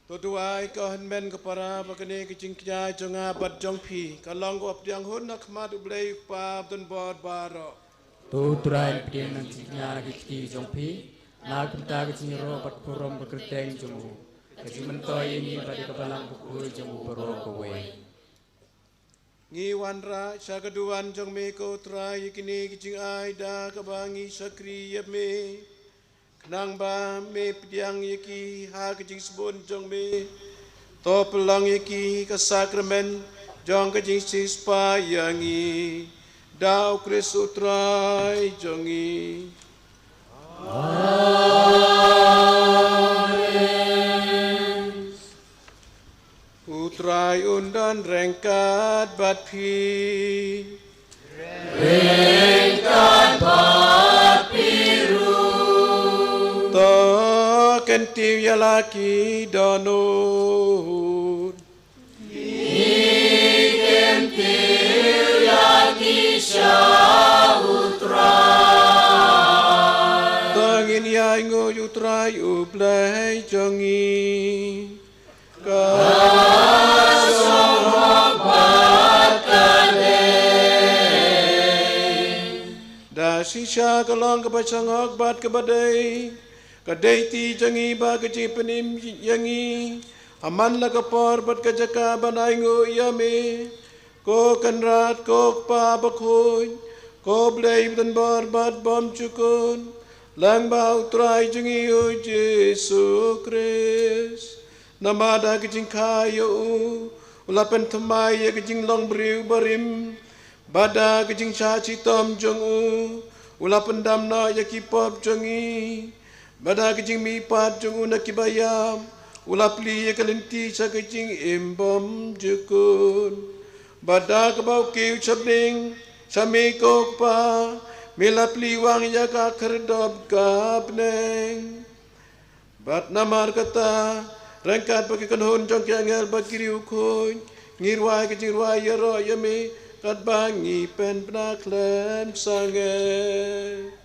To duwai, ko hynmen ko para, ba kane ka jingkñia jong nga bad jong phi ka long kaba pdiang hun ha khmat U Blei U Kpa badonbor baroh. To U Trai un pdiang na ka jingkñia ha ki kti jong phi, na ka bynta ka jingïaroh bad burom ka kyrteng jong u, ka jingmyntoi ïa ngi bad ïa ka balang bakhuid jong u baroh kawei. Ngi wanrah sha ka duwan jong me, ko Trai, ïa kine ki jingai da kaba ngi shakri ïa me, khnang ba me pdiang ïa ki ha ka jingsbun jong me. To pynlong ïa ki ka sakramen jong ka jingsiewspah ïa ngi. Da u Khrist u Trai jong ngi. U Trai un don ryngkat bad phi. Ryngkat bad phi ruh. To kyntiew ïa la ki dohnud. Ngi kyntiew ïa ki sha u Trai. To ngin ïainguh ïa u Trai u Blei jong ngi. Ka shong hok bad ka dei. Da shisha ka long kaba shong hok bad kaba dei. Ka dei ti jong ngi bad ka jingpynim ïa ngi. Ha man la ka por bad ka jaka ban ainguh ïa me. Ko Kynrad, ko Kpa Bakhuid, ko Blei badonbor bad bymjukut, lyngba u Trai jong ngi u Jisu Khrist. Namar da ka jingkha ïa u, u la pynthymmai ïa ka jinglong briew barim, bad da ka jingshah shitom jong u, u la pyndam noh ïa ki pop jong ngi. Bad da ka jingmihpat jong u na kiba ïap, u la plie ïa ka lynti sha ka jingim bymjukut. Bad da kaba u kiew sha bneng, sha me ko Kpa, me la plie wang ïa ka khyrdop ka bneng. Bad namar kata, ryngkat bad ki kynhun jong ki angel bad ki riewkhuid, ngi rwai ka jingrwai ïaroh ïa me, katba ngi pynbna khlem sangeh.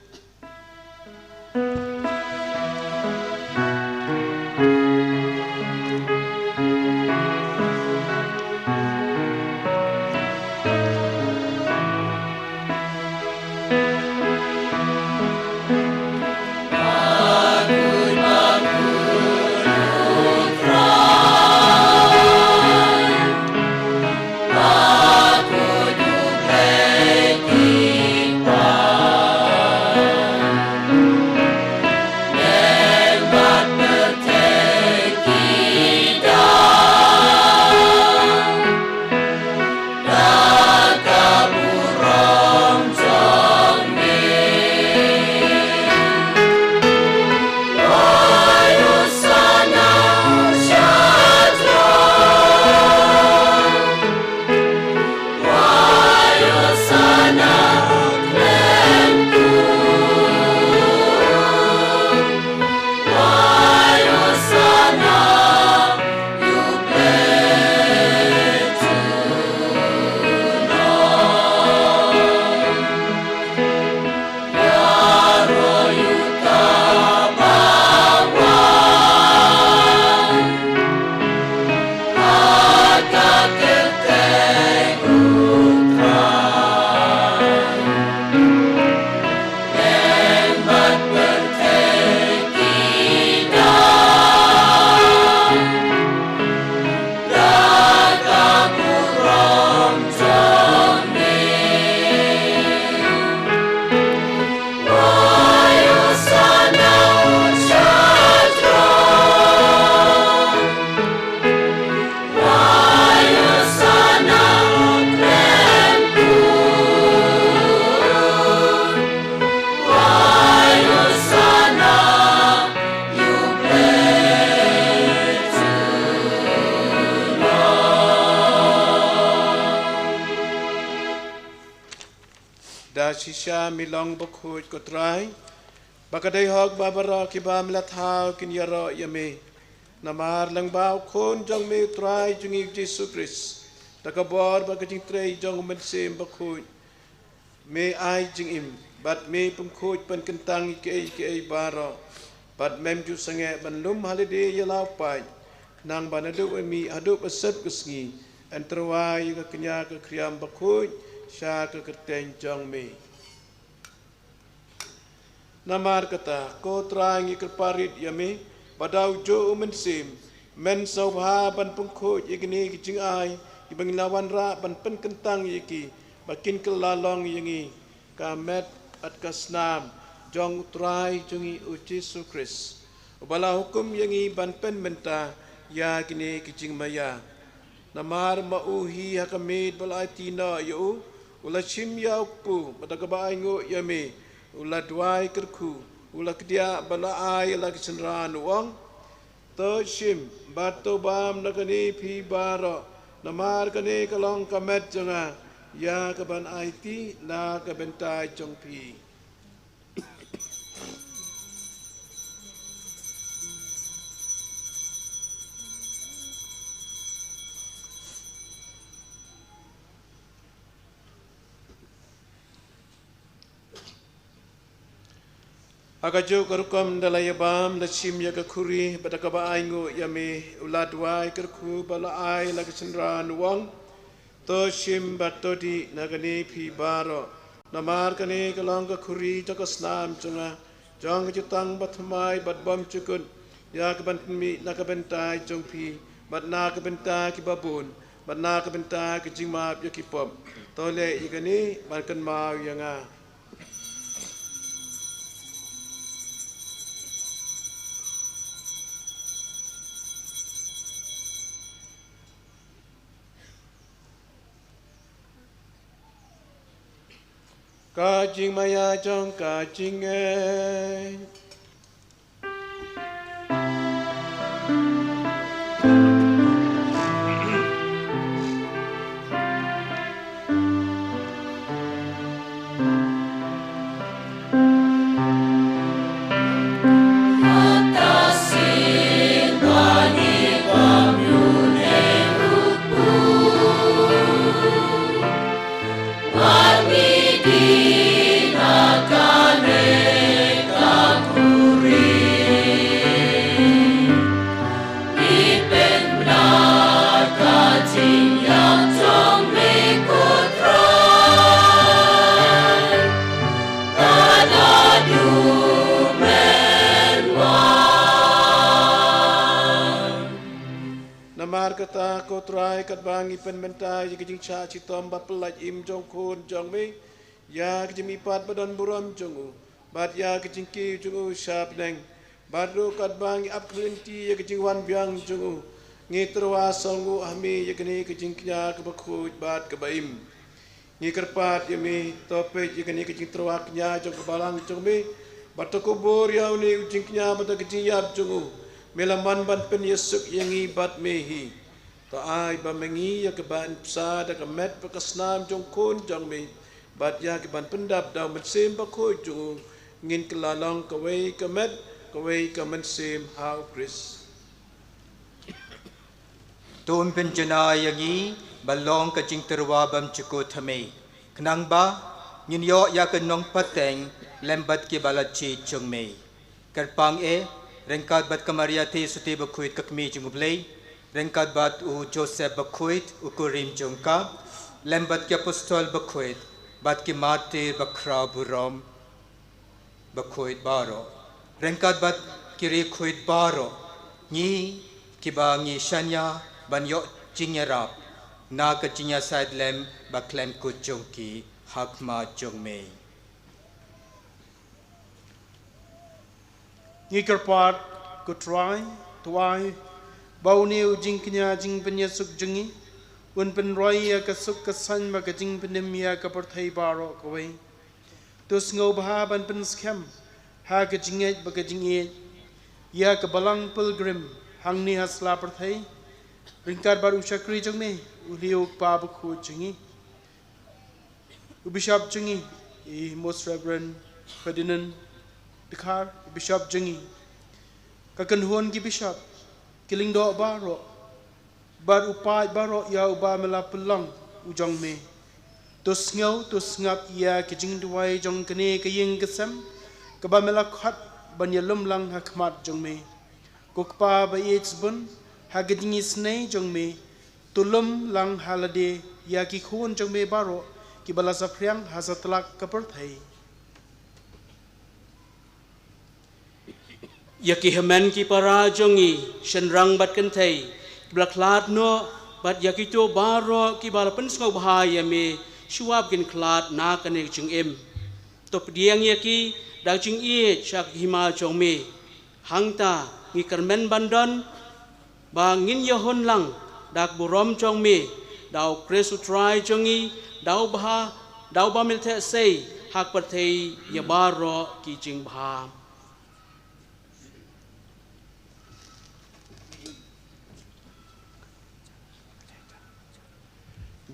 Da shisha me long bakhuid ko Trai, ba ka dei hok ba baroh kiba me la thaw kin ïaroh ïa me. Namar lyngba u Khun jong me u Trai jong ngi u Jisu Khrist, da ka bor bad ka jingtrei jong u Mynsiem Bakhuid, me ai jingim, bad me pynkhuid pynkyntang ïa kiei kiei baroh. Bad mem ju sangeh ban lum ha lade ïa la u paid, nang ba naduh ba mih haduh ba sep ka sngi, yn tyrwa ïa ka kñia ka khriam bakhuid sha ka kyrteng jong me. Namar kata, ko Trai ngi kyrpad rit ïa me, ba da u juh u Mynsiem, men sngewbha ban pynkhuid ïa kine ki jingai, kiba ngi la wanrah ban pynkyntang ïa ki, ba kin kylla long ïa ngi ka met bad ka snam jong u Trai jong ngi u Jisu Khrist, uba la hukum ïa ngi ban pynmynta ïa kine ki jingmaïa. Namar ma u hi ha ka miet ba la aiti noh ïa u, U la shim ïa u kpu bad da kaba ainguh ïa me u la duwai kyrkhu, u la kdiah bad la ai ïa la ki synran, u ong: To shim bad to bam na kane phi baroh, namar kane ka long ka met jong nga, ïa kaban aiti na ka bynta jong phi. Ha kajuh ka rukom da la ïa bam, la shim ïa ka khuri bad da kaba ainguh ïa me u la duwai kyrkhu bad la ai la ki synran, u ong: To shim bad to dih na kane phi baroh, namar kane ka long ka khuri jong ka snam jong nga, jong ka jutang bathymmai bad bymjukut, ïa kaban pynmih na ka bynta jong phi bad na ka bynta kiba bun bad na ka bynta ka jingmap ïa ki pop. To leh ïa kane ban kynmaw ïa nga. Ka jingmaïa jong ka jingngeit. Namar kata, ko Trai, katba ngi pynmynta ïa ka jingshah shitom bapyllait im jong u Khun jong me, ïa ka jingmihpat ba don burom jong u bad ïa ka jingkiew jong u sha bneng, bad ruh katba ngi ap ka lynti ïa ka jingwan biang jong u, ngi tyrwa sngewnguh ha me ïa kane ka jingkñia kaba khuid bad kaba im. Ngi kyrpad ïa me, to peit ïa kane ka jingtyrwa kñia jong ka balang jong me, bad to kubur ïa une u jingkñia bad ka jingïap jong u. Me la mon ban pynïasuk ïa ngi bad me hi. To ai ba ma ngi ïa kaban bsa da ka met bad ka snam jong u Khun jong me, bad ïa kaban pyndap da u Mynsiem Bakhuid jong u, ngin kylla long kawei ka met, kawei ka mynsiem ha u Khrist. To un pynjanai ïa ngi ban long ka jingtyrwa bymjukut ha me, khnang ba ngin ïoh ïa ka nongpateng lem bad kiba la jied jong me. Kyrpang eh, ryngkat bad ka Maria Theisotti Bakhuid ka Kmie jong u Blei, ryngkat bad u Joseph Bakhuid u kurim jong ka, lem bad ki apostol bakhuid bad ki martir bakhraw burom bakhuid baroh, ryngkat bad ki riewkhuid baroh, ngi kiba ngi shaniah ban ïoh jingïarap na ka jingïasaid lem bakhlem kut jong ki, ha khmat jong me. Ngi kyrpad, ko Trai, to ai ba une u jingkñia jingpynïasuk jong ngi un pynroi ïa ka suk ka saiñ bad ka jingpynim ïa ka pyrthei baroh kawei. To sngewbha ban pynskhem ha ka jingngeit bad ka jingïeit ïa ka balang pilgrim hangne ha sla pyrthei, ryngkat bad u shakri jong me, u Leo u Kpa Bakhuid jong ngi, u Bishop jong ngi, i Most Reverend Ferdinand Dkhar, u Bishop jong ngi, ka kynhun ki Bishop, ki lyngdoh baroh, bad u paid baroh ïa uba me la pynlong u jong me. To sngew, to sngap ïa ka jingduwai jong kane ka ïing ka sem, kaba me la khot ban ïalum lang ha khmat jong me. Ko Kpa ba ïeit sbun, ha ka jingisynei jong me, to lum lang ha lade ïa ki khun jong me baroh kiba la saphriang ha satlak ka pyrthei. Ïa ki hynmen ki para jong ngi, shynrang bad kynthei, kiba la khlad noh, bad ïa kito baroh kiba la pynsngewbha ïa me, shuwa ba kin khlad na kane ka jingim. To pdiang ïa ki da ka jingïeit sha ka hima jong me. Hangta ngi kyrmen ban don ba ngin ïahun lang da ka burom jong me, da u Khrist u Trai jong ngi, da u bha Da u bym ïaleh sei ha ka pyrthei ïa baroh ki jingbha.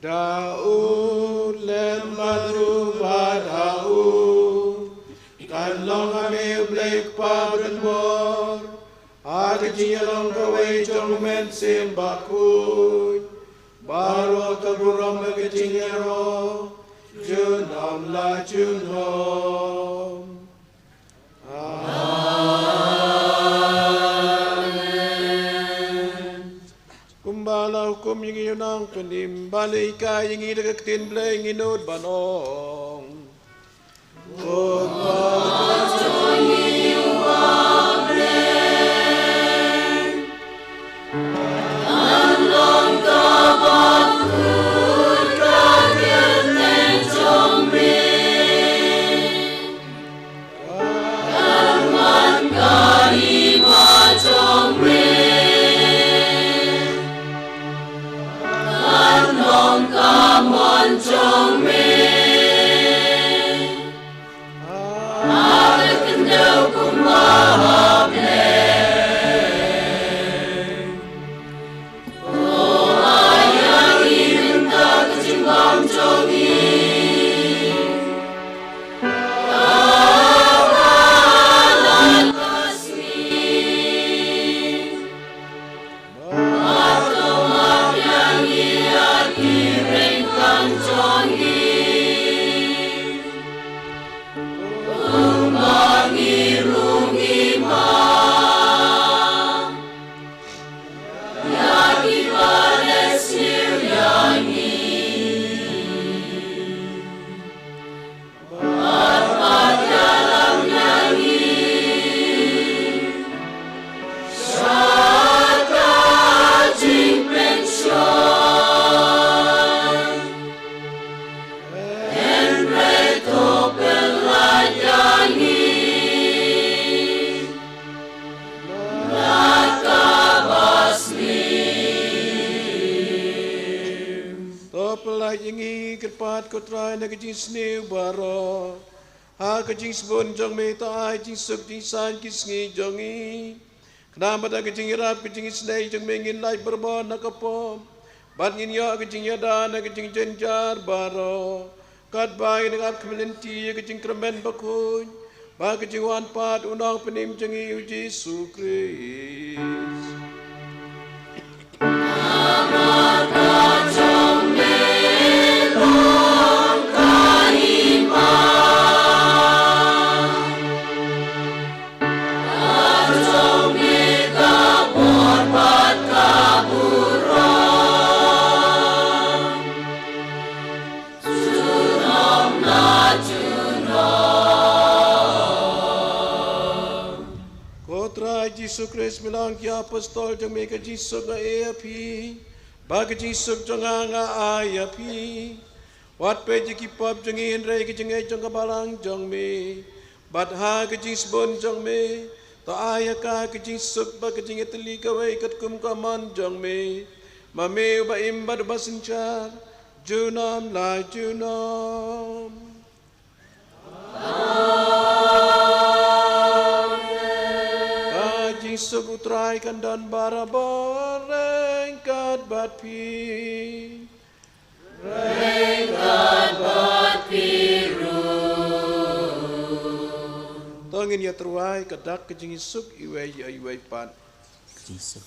Da u lem bad ruh bad ha u kan long ha me u Blei Kpa ba donbor, ha ka jingïalong kawei jong u Mynsiem Bakhuid, baroh ka burom bad ka jingïaroh junom la junom. Amen. Kumba la hukum ïa ngi u Nongpynim, ba la hikai ïa ngi da ka ktien Blei, ngin nud ban ong: To pyllait ïa ngi kyrpad, ko Trai, na ka jingsniew baroh, ha ka jingsbun jong me, to ai jingsuk jingsaiñ ki sngi jong ngi, khnang ba da ka jingïarap ka jingisynei jong me ngin lait barabor na ka pop, bad ngin ïoh ka jingïada na ka jingjynjar baroh, katba ngin ap khmih lynti ïa ka jingkyrmen bakhuid bad ka jingwan pat u Nongpynim jong ngi, u Jisu Khrist. Ko Trai Jisu Khrist, me la ong ïa ki apostol jong me, ka jingsuk nga ai ïa phi, bad ka jingsuk jong nga nga ai ïa phi. Wat peit ïa ki pop jong ngi, hynrei ka jingngeit jong ka balang jong me, bad ha ka jingsbun jong me, to ai ïa ka ka jingsuk bad ka jingïatylli kawei katkum ka mon jong me, ma me uba im bad uba synshar junom la junom. Ka jingsuk u Trai kan don barabor ryngkat bad phi. Ryngkat bad phi ruh. To ngin ïa tyrwa ïa ka dak ka jingsuk iwei ïa iwei pat. Ka jingsuk.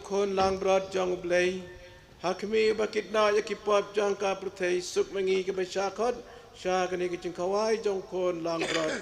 Khun langbrot jong U Blei, ha khmih ba kit noh ïa ki pop jong ka pyrthei, suk ma ngi kiba shah khot sha kane ka jingkhawai jong Khun langbrot.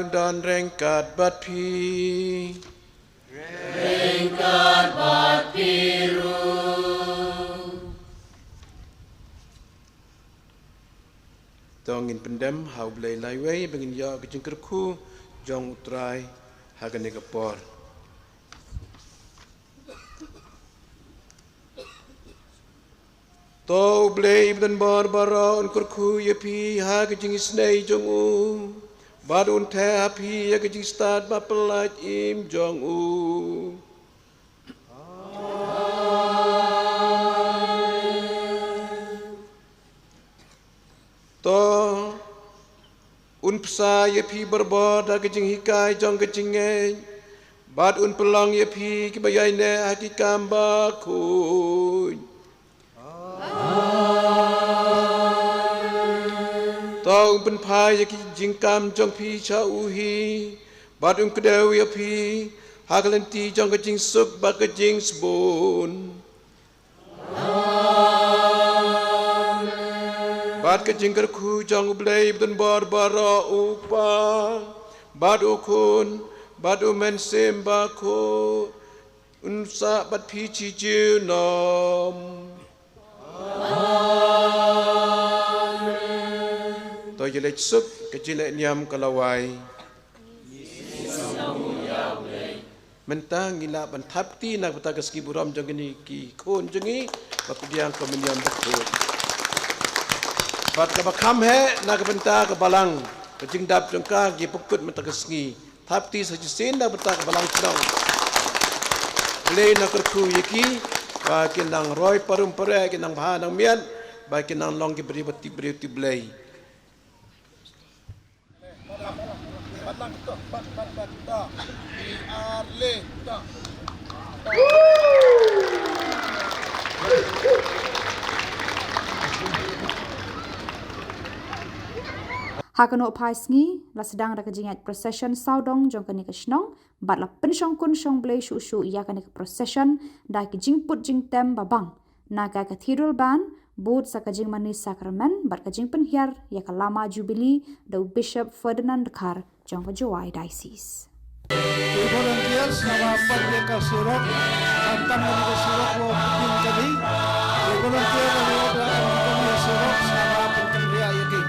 Don ryngkat bad phi. Ryngkat bad phi ruh. To ngin pyndem ha U Blei laiwei ba ngin ïoh ka jingkyrkhu jong U Trai ha kane ka por. To U Blei ba don bor baroh un kyrkhu ïa phi ha ka jingisynei jong u, bad un theh ha phi ïa ka jingstad ba pyllait im jong u. To un bsa ïa phi barabor da ka jinghikai jong ka jingngeit, bad un pynlong ïa phi kiba ïaineh ha ki kam bakhuid. To un pynphai ïa ki jingkam jong phi sha u hi, bad un kdew ïa phi ha ka lynti jong ka jingsuk bad ka jingsbun. Bad ka jingkyrkhu jong U Blei ba don bor baroh, U Kpa, bad U Khun, bad U Mynsiem Bakhuid, un sah bad phi shi junom. To ïaleit suk, ka jingleh niam ka la wai. Mynta ngi lah ban thap kti na ka bynta ka sngi burom jong kine ki khun jong ngi ba pdiang ka mynniam bakhuid. Bad kaba kham heh na ka bynta ka balang, ka jingdap jong ka, ngi pynkut mynta ka sngi. Thap kti sa shisien na ka bynta ka balang shnong. Blei un kyrkhu ïa ki ba kin nang roi parum pareh, kin nang bha nang miat, ba kin nang long ki briew ba tip briew tip Blei. Ha kano phai sngi la sdang da ka jingïaid procession sawdong jong kane ka shnong, bad la pynshongkun shong Blei shuh shuh ïa kane ka procession da ki jingput jingtem babang na ka Cathedral Band, bud sa ka jingmane sakramen bad ka jingpynhiar ïa ka lama Jubilee da u Bishop Ferdinand Dkhar jong ka Jowai Diocese. Ki volunteers naba pat ïa ka surok, naba tam ïa ka surok wa pyntin kali. Ki volunteer naba ïa ka surok, naba pyntin ïa ki.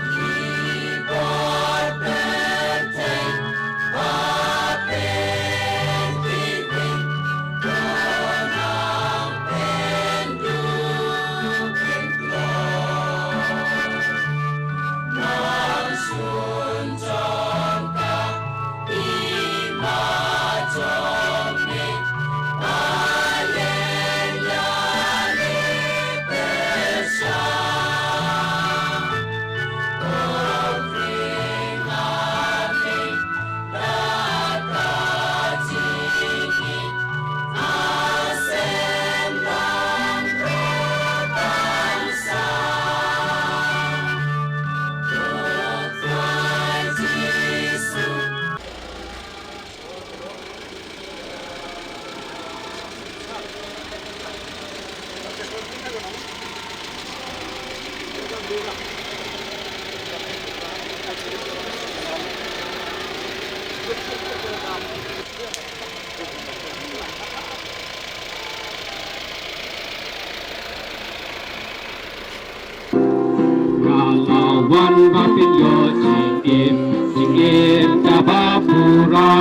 Nga la wan ba pynïoh jingim, jingim kaba pura.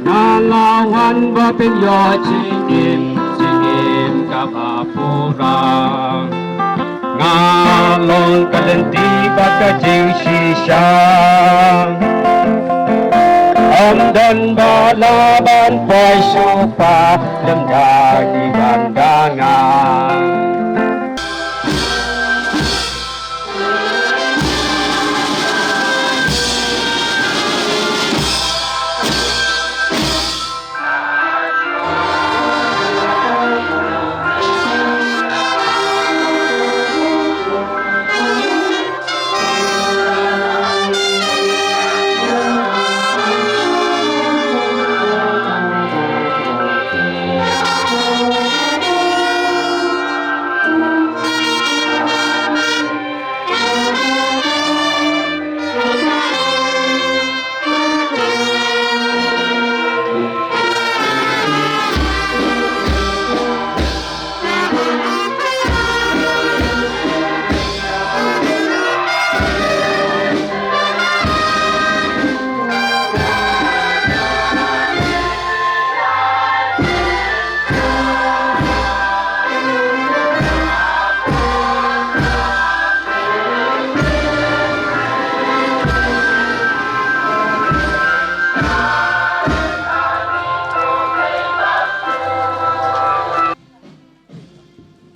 Nga la wan ba pynïoh jingim, jingim kaba pura. Nga long ka lynti bad ka jingshisha. Ym don ba lah ban poi shuh pa lem da ki ban da nga.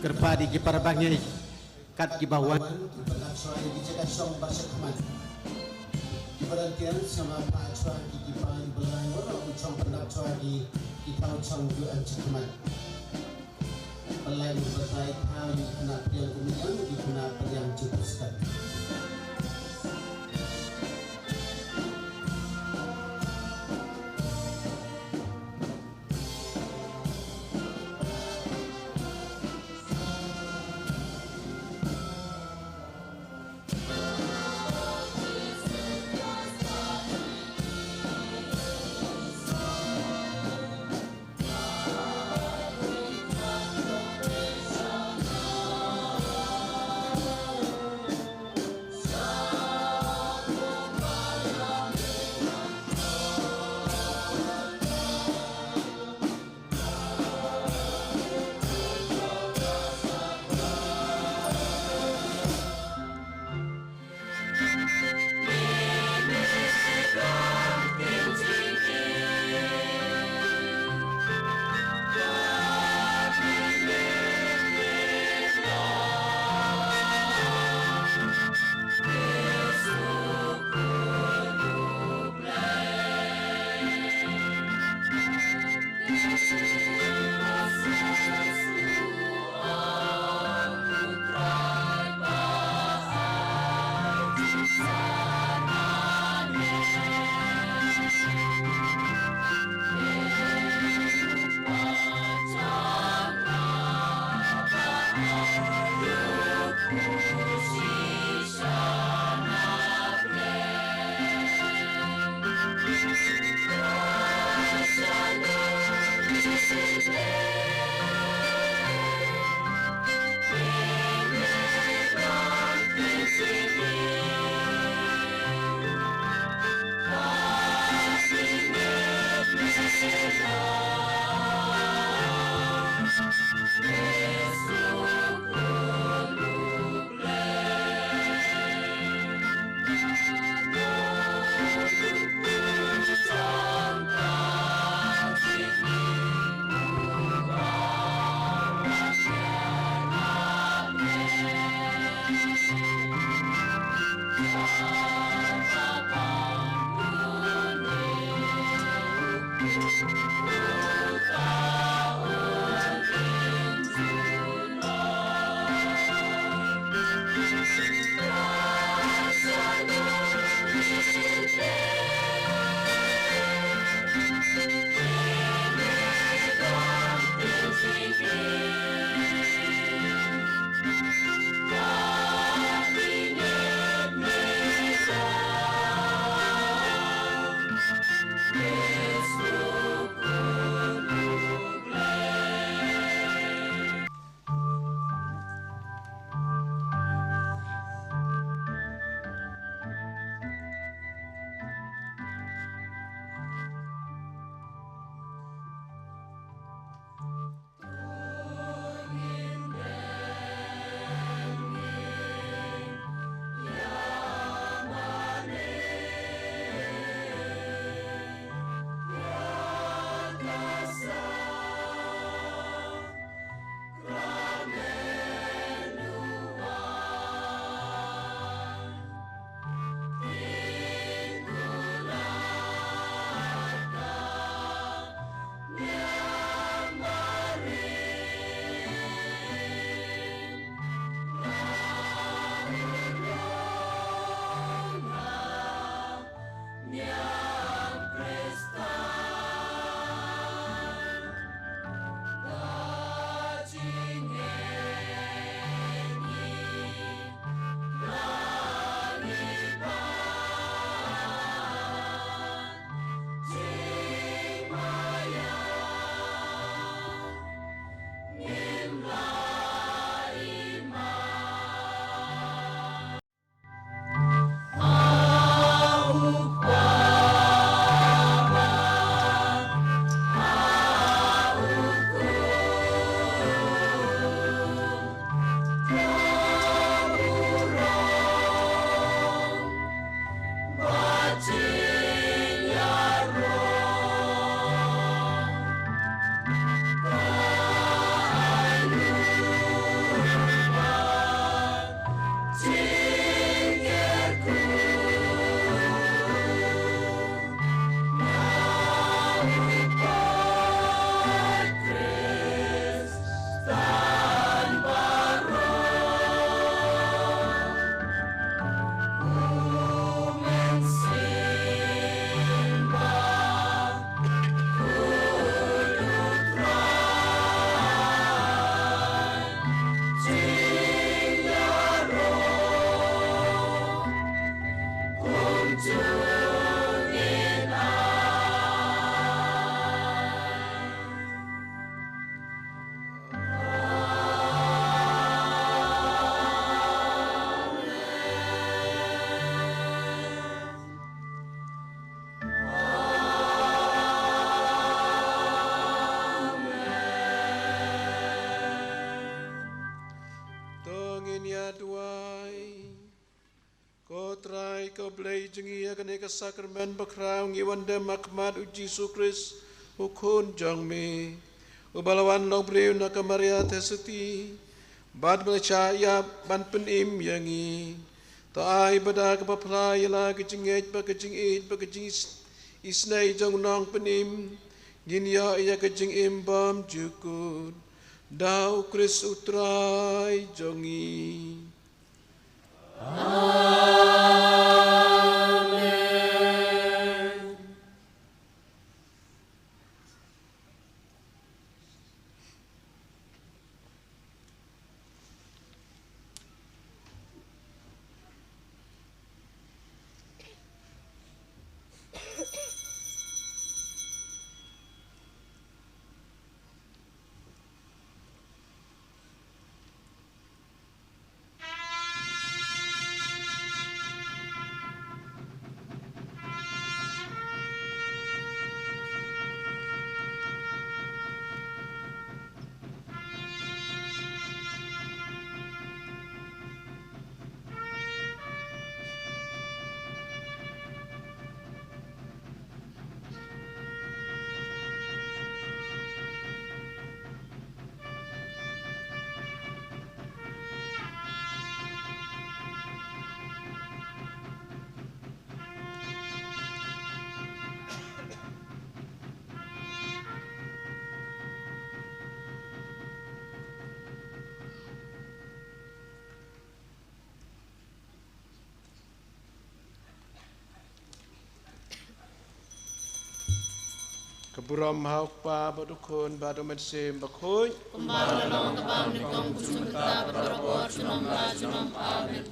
Kyrpad ïa ki para bangeit kat kiba wan. Ki ba lap shuwa ïa ki jaka shong ba sha khmat. Ki volunteer, sa ma pha shuwa ki, ki ba, ki ba lai, waroh ki shong ba lap shuwa ki, ki thaw shong ju em sha khmat. Ba lai, ba lai thaw ïa ki khynnah pdiang kumne ïa ki khynnah pdiang jingpyrshah. Duwai. Ko Trai, ko Blei jong ngi, ha kane ka sakramen bakhraw ngi wan dem ha khmat u Jisu Khrist, u Khun jong me, uba la wan long briew na ka Maria Theisotti, bad ba la shah ïap ban pynim ïa ngi. To ai ba da kaba phylla ïa la ka jingngeit bad ka jingïeit bad ka jingisnei jong u Nongpynim, ngin ïoh ïa ka jingim bymjukut. Da u Khrist u Trai jong ngi. Amen. Ka burom ha u Kpa bad u Khun bad u Mynsiem Bakhuid. Kumba la long ha ka bym nyngkong, kum mynta bad barabor, junom la junom. Amen.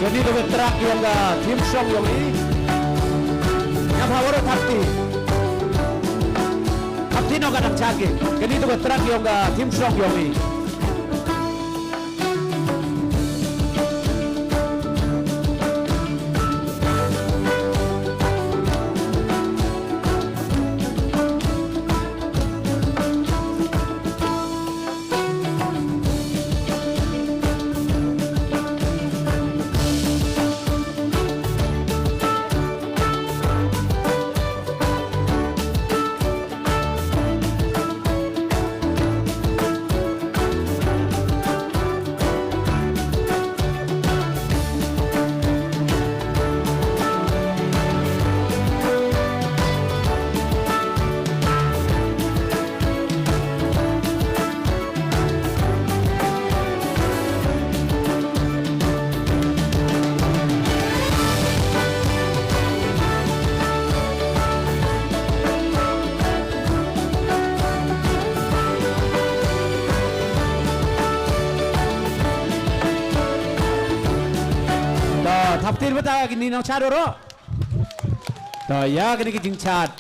Kani tu ka track ïong ka theme song ïong i. Ïa pha waroh thapti. Thapti noh ka dang chake. Kani tu ka track ïong ka theme song ïong i. To, thapti bad kini nongshad waroh. Ïa kane ka jingchat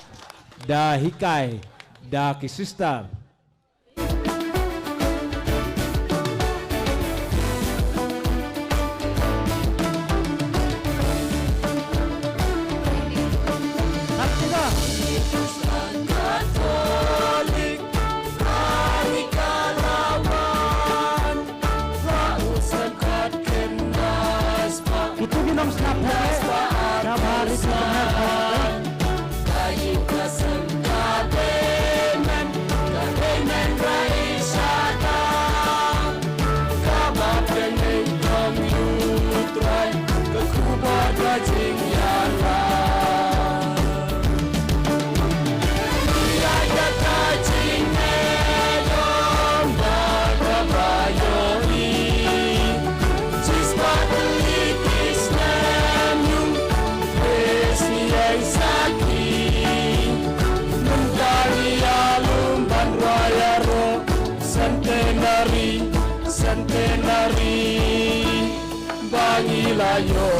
da hikai da ki sister. Itu ki nong sngap phe. Sngap ha ri tu kmer phe. Centenary, centenary, ba ngi la ïoh.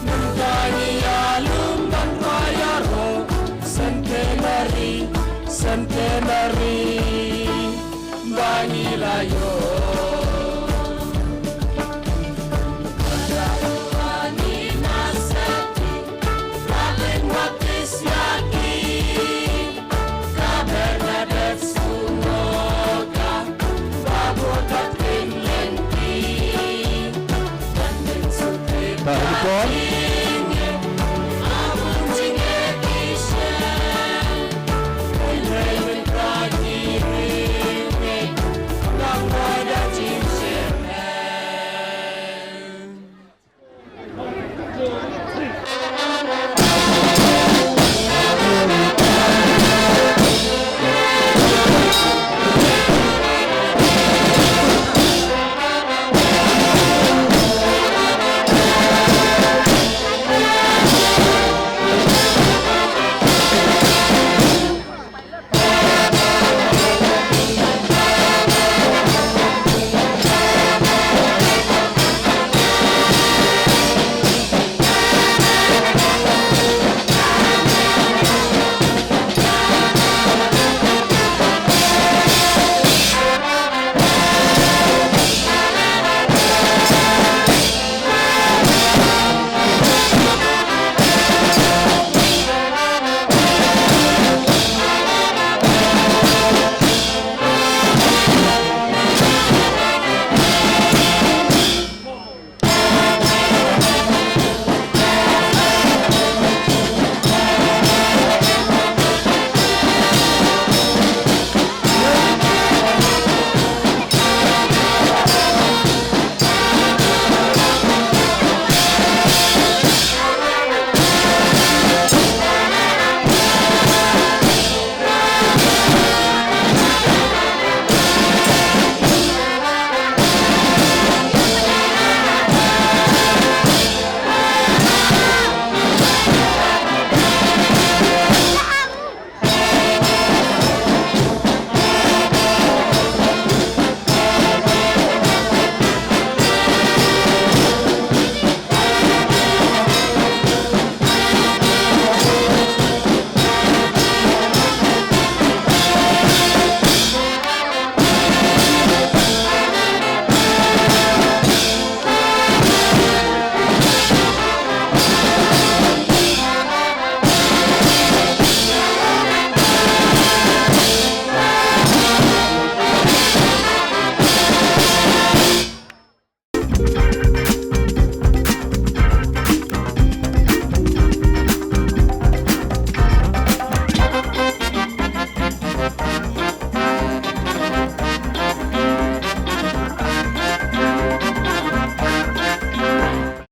Mynta ngi ïalum ban rwai ïaroh, centenary, centenary, ba ngi la ïoh. Ka hynrei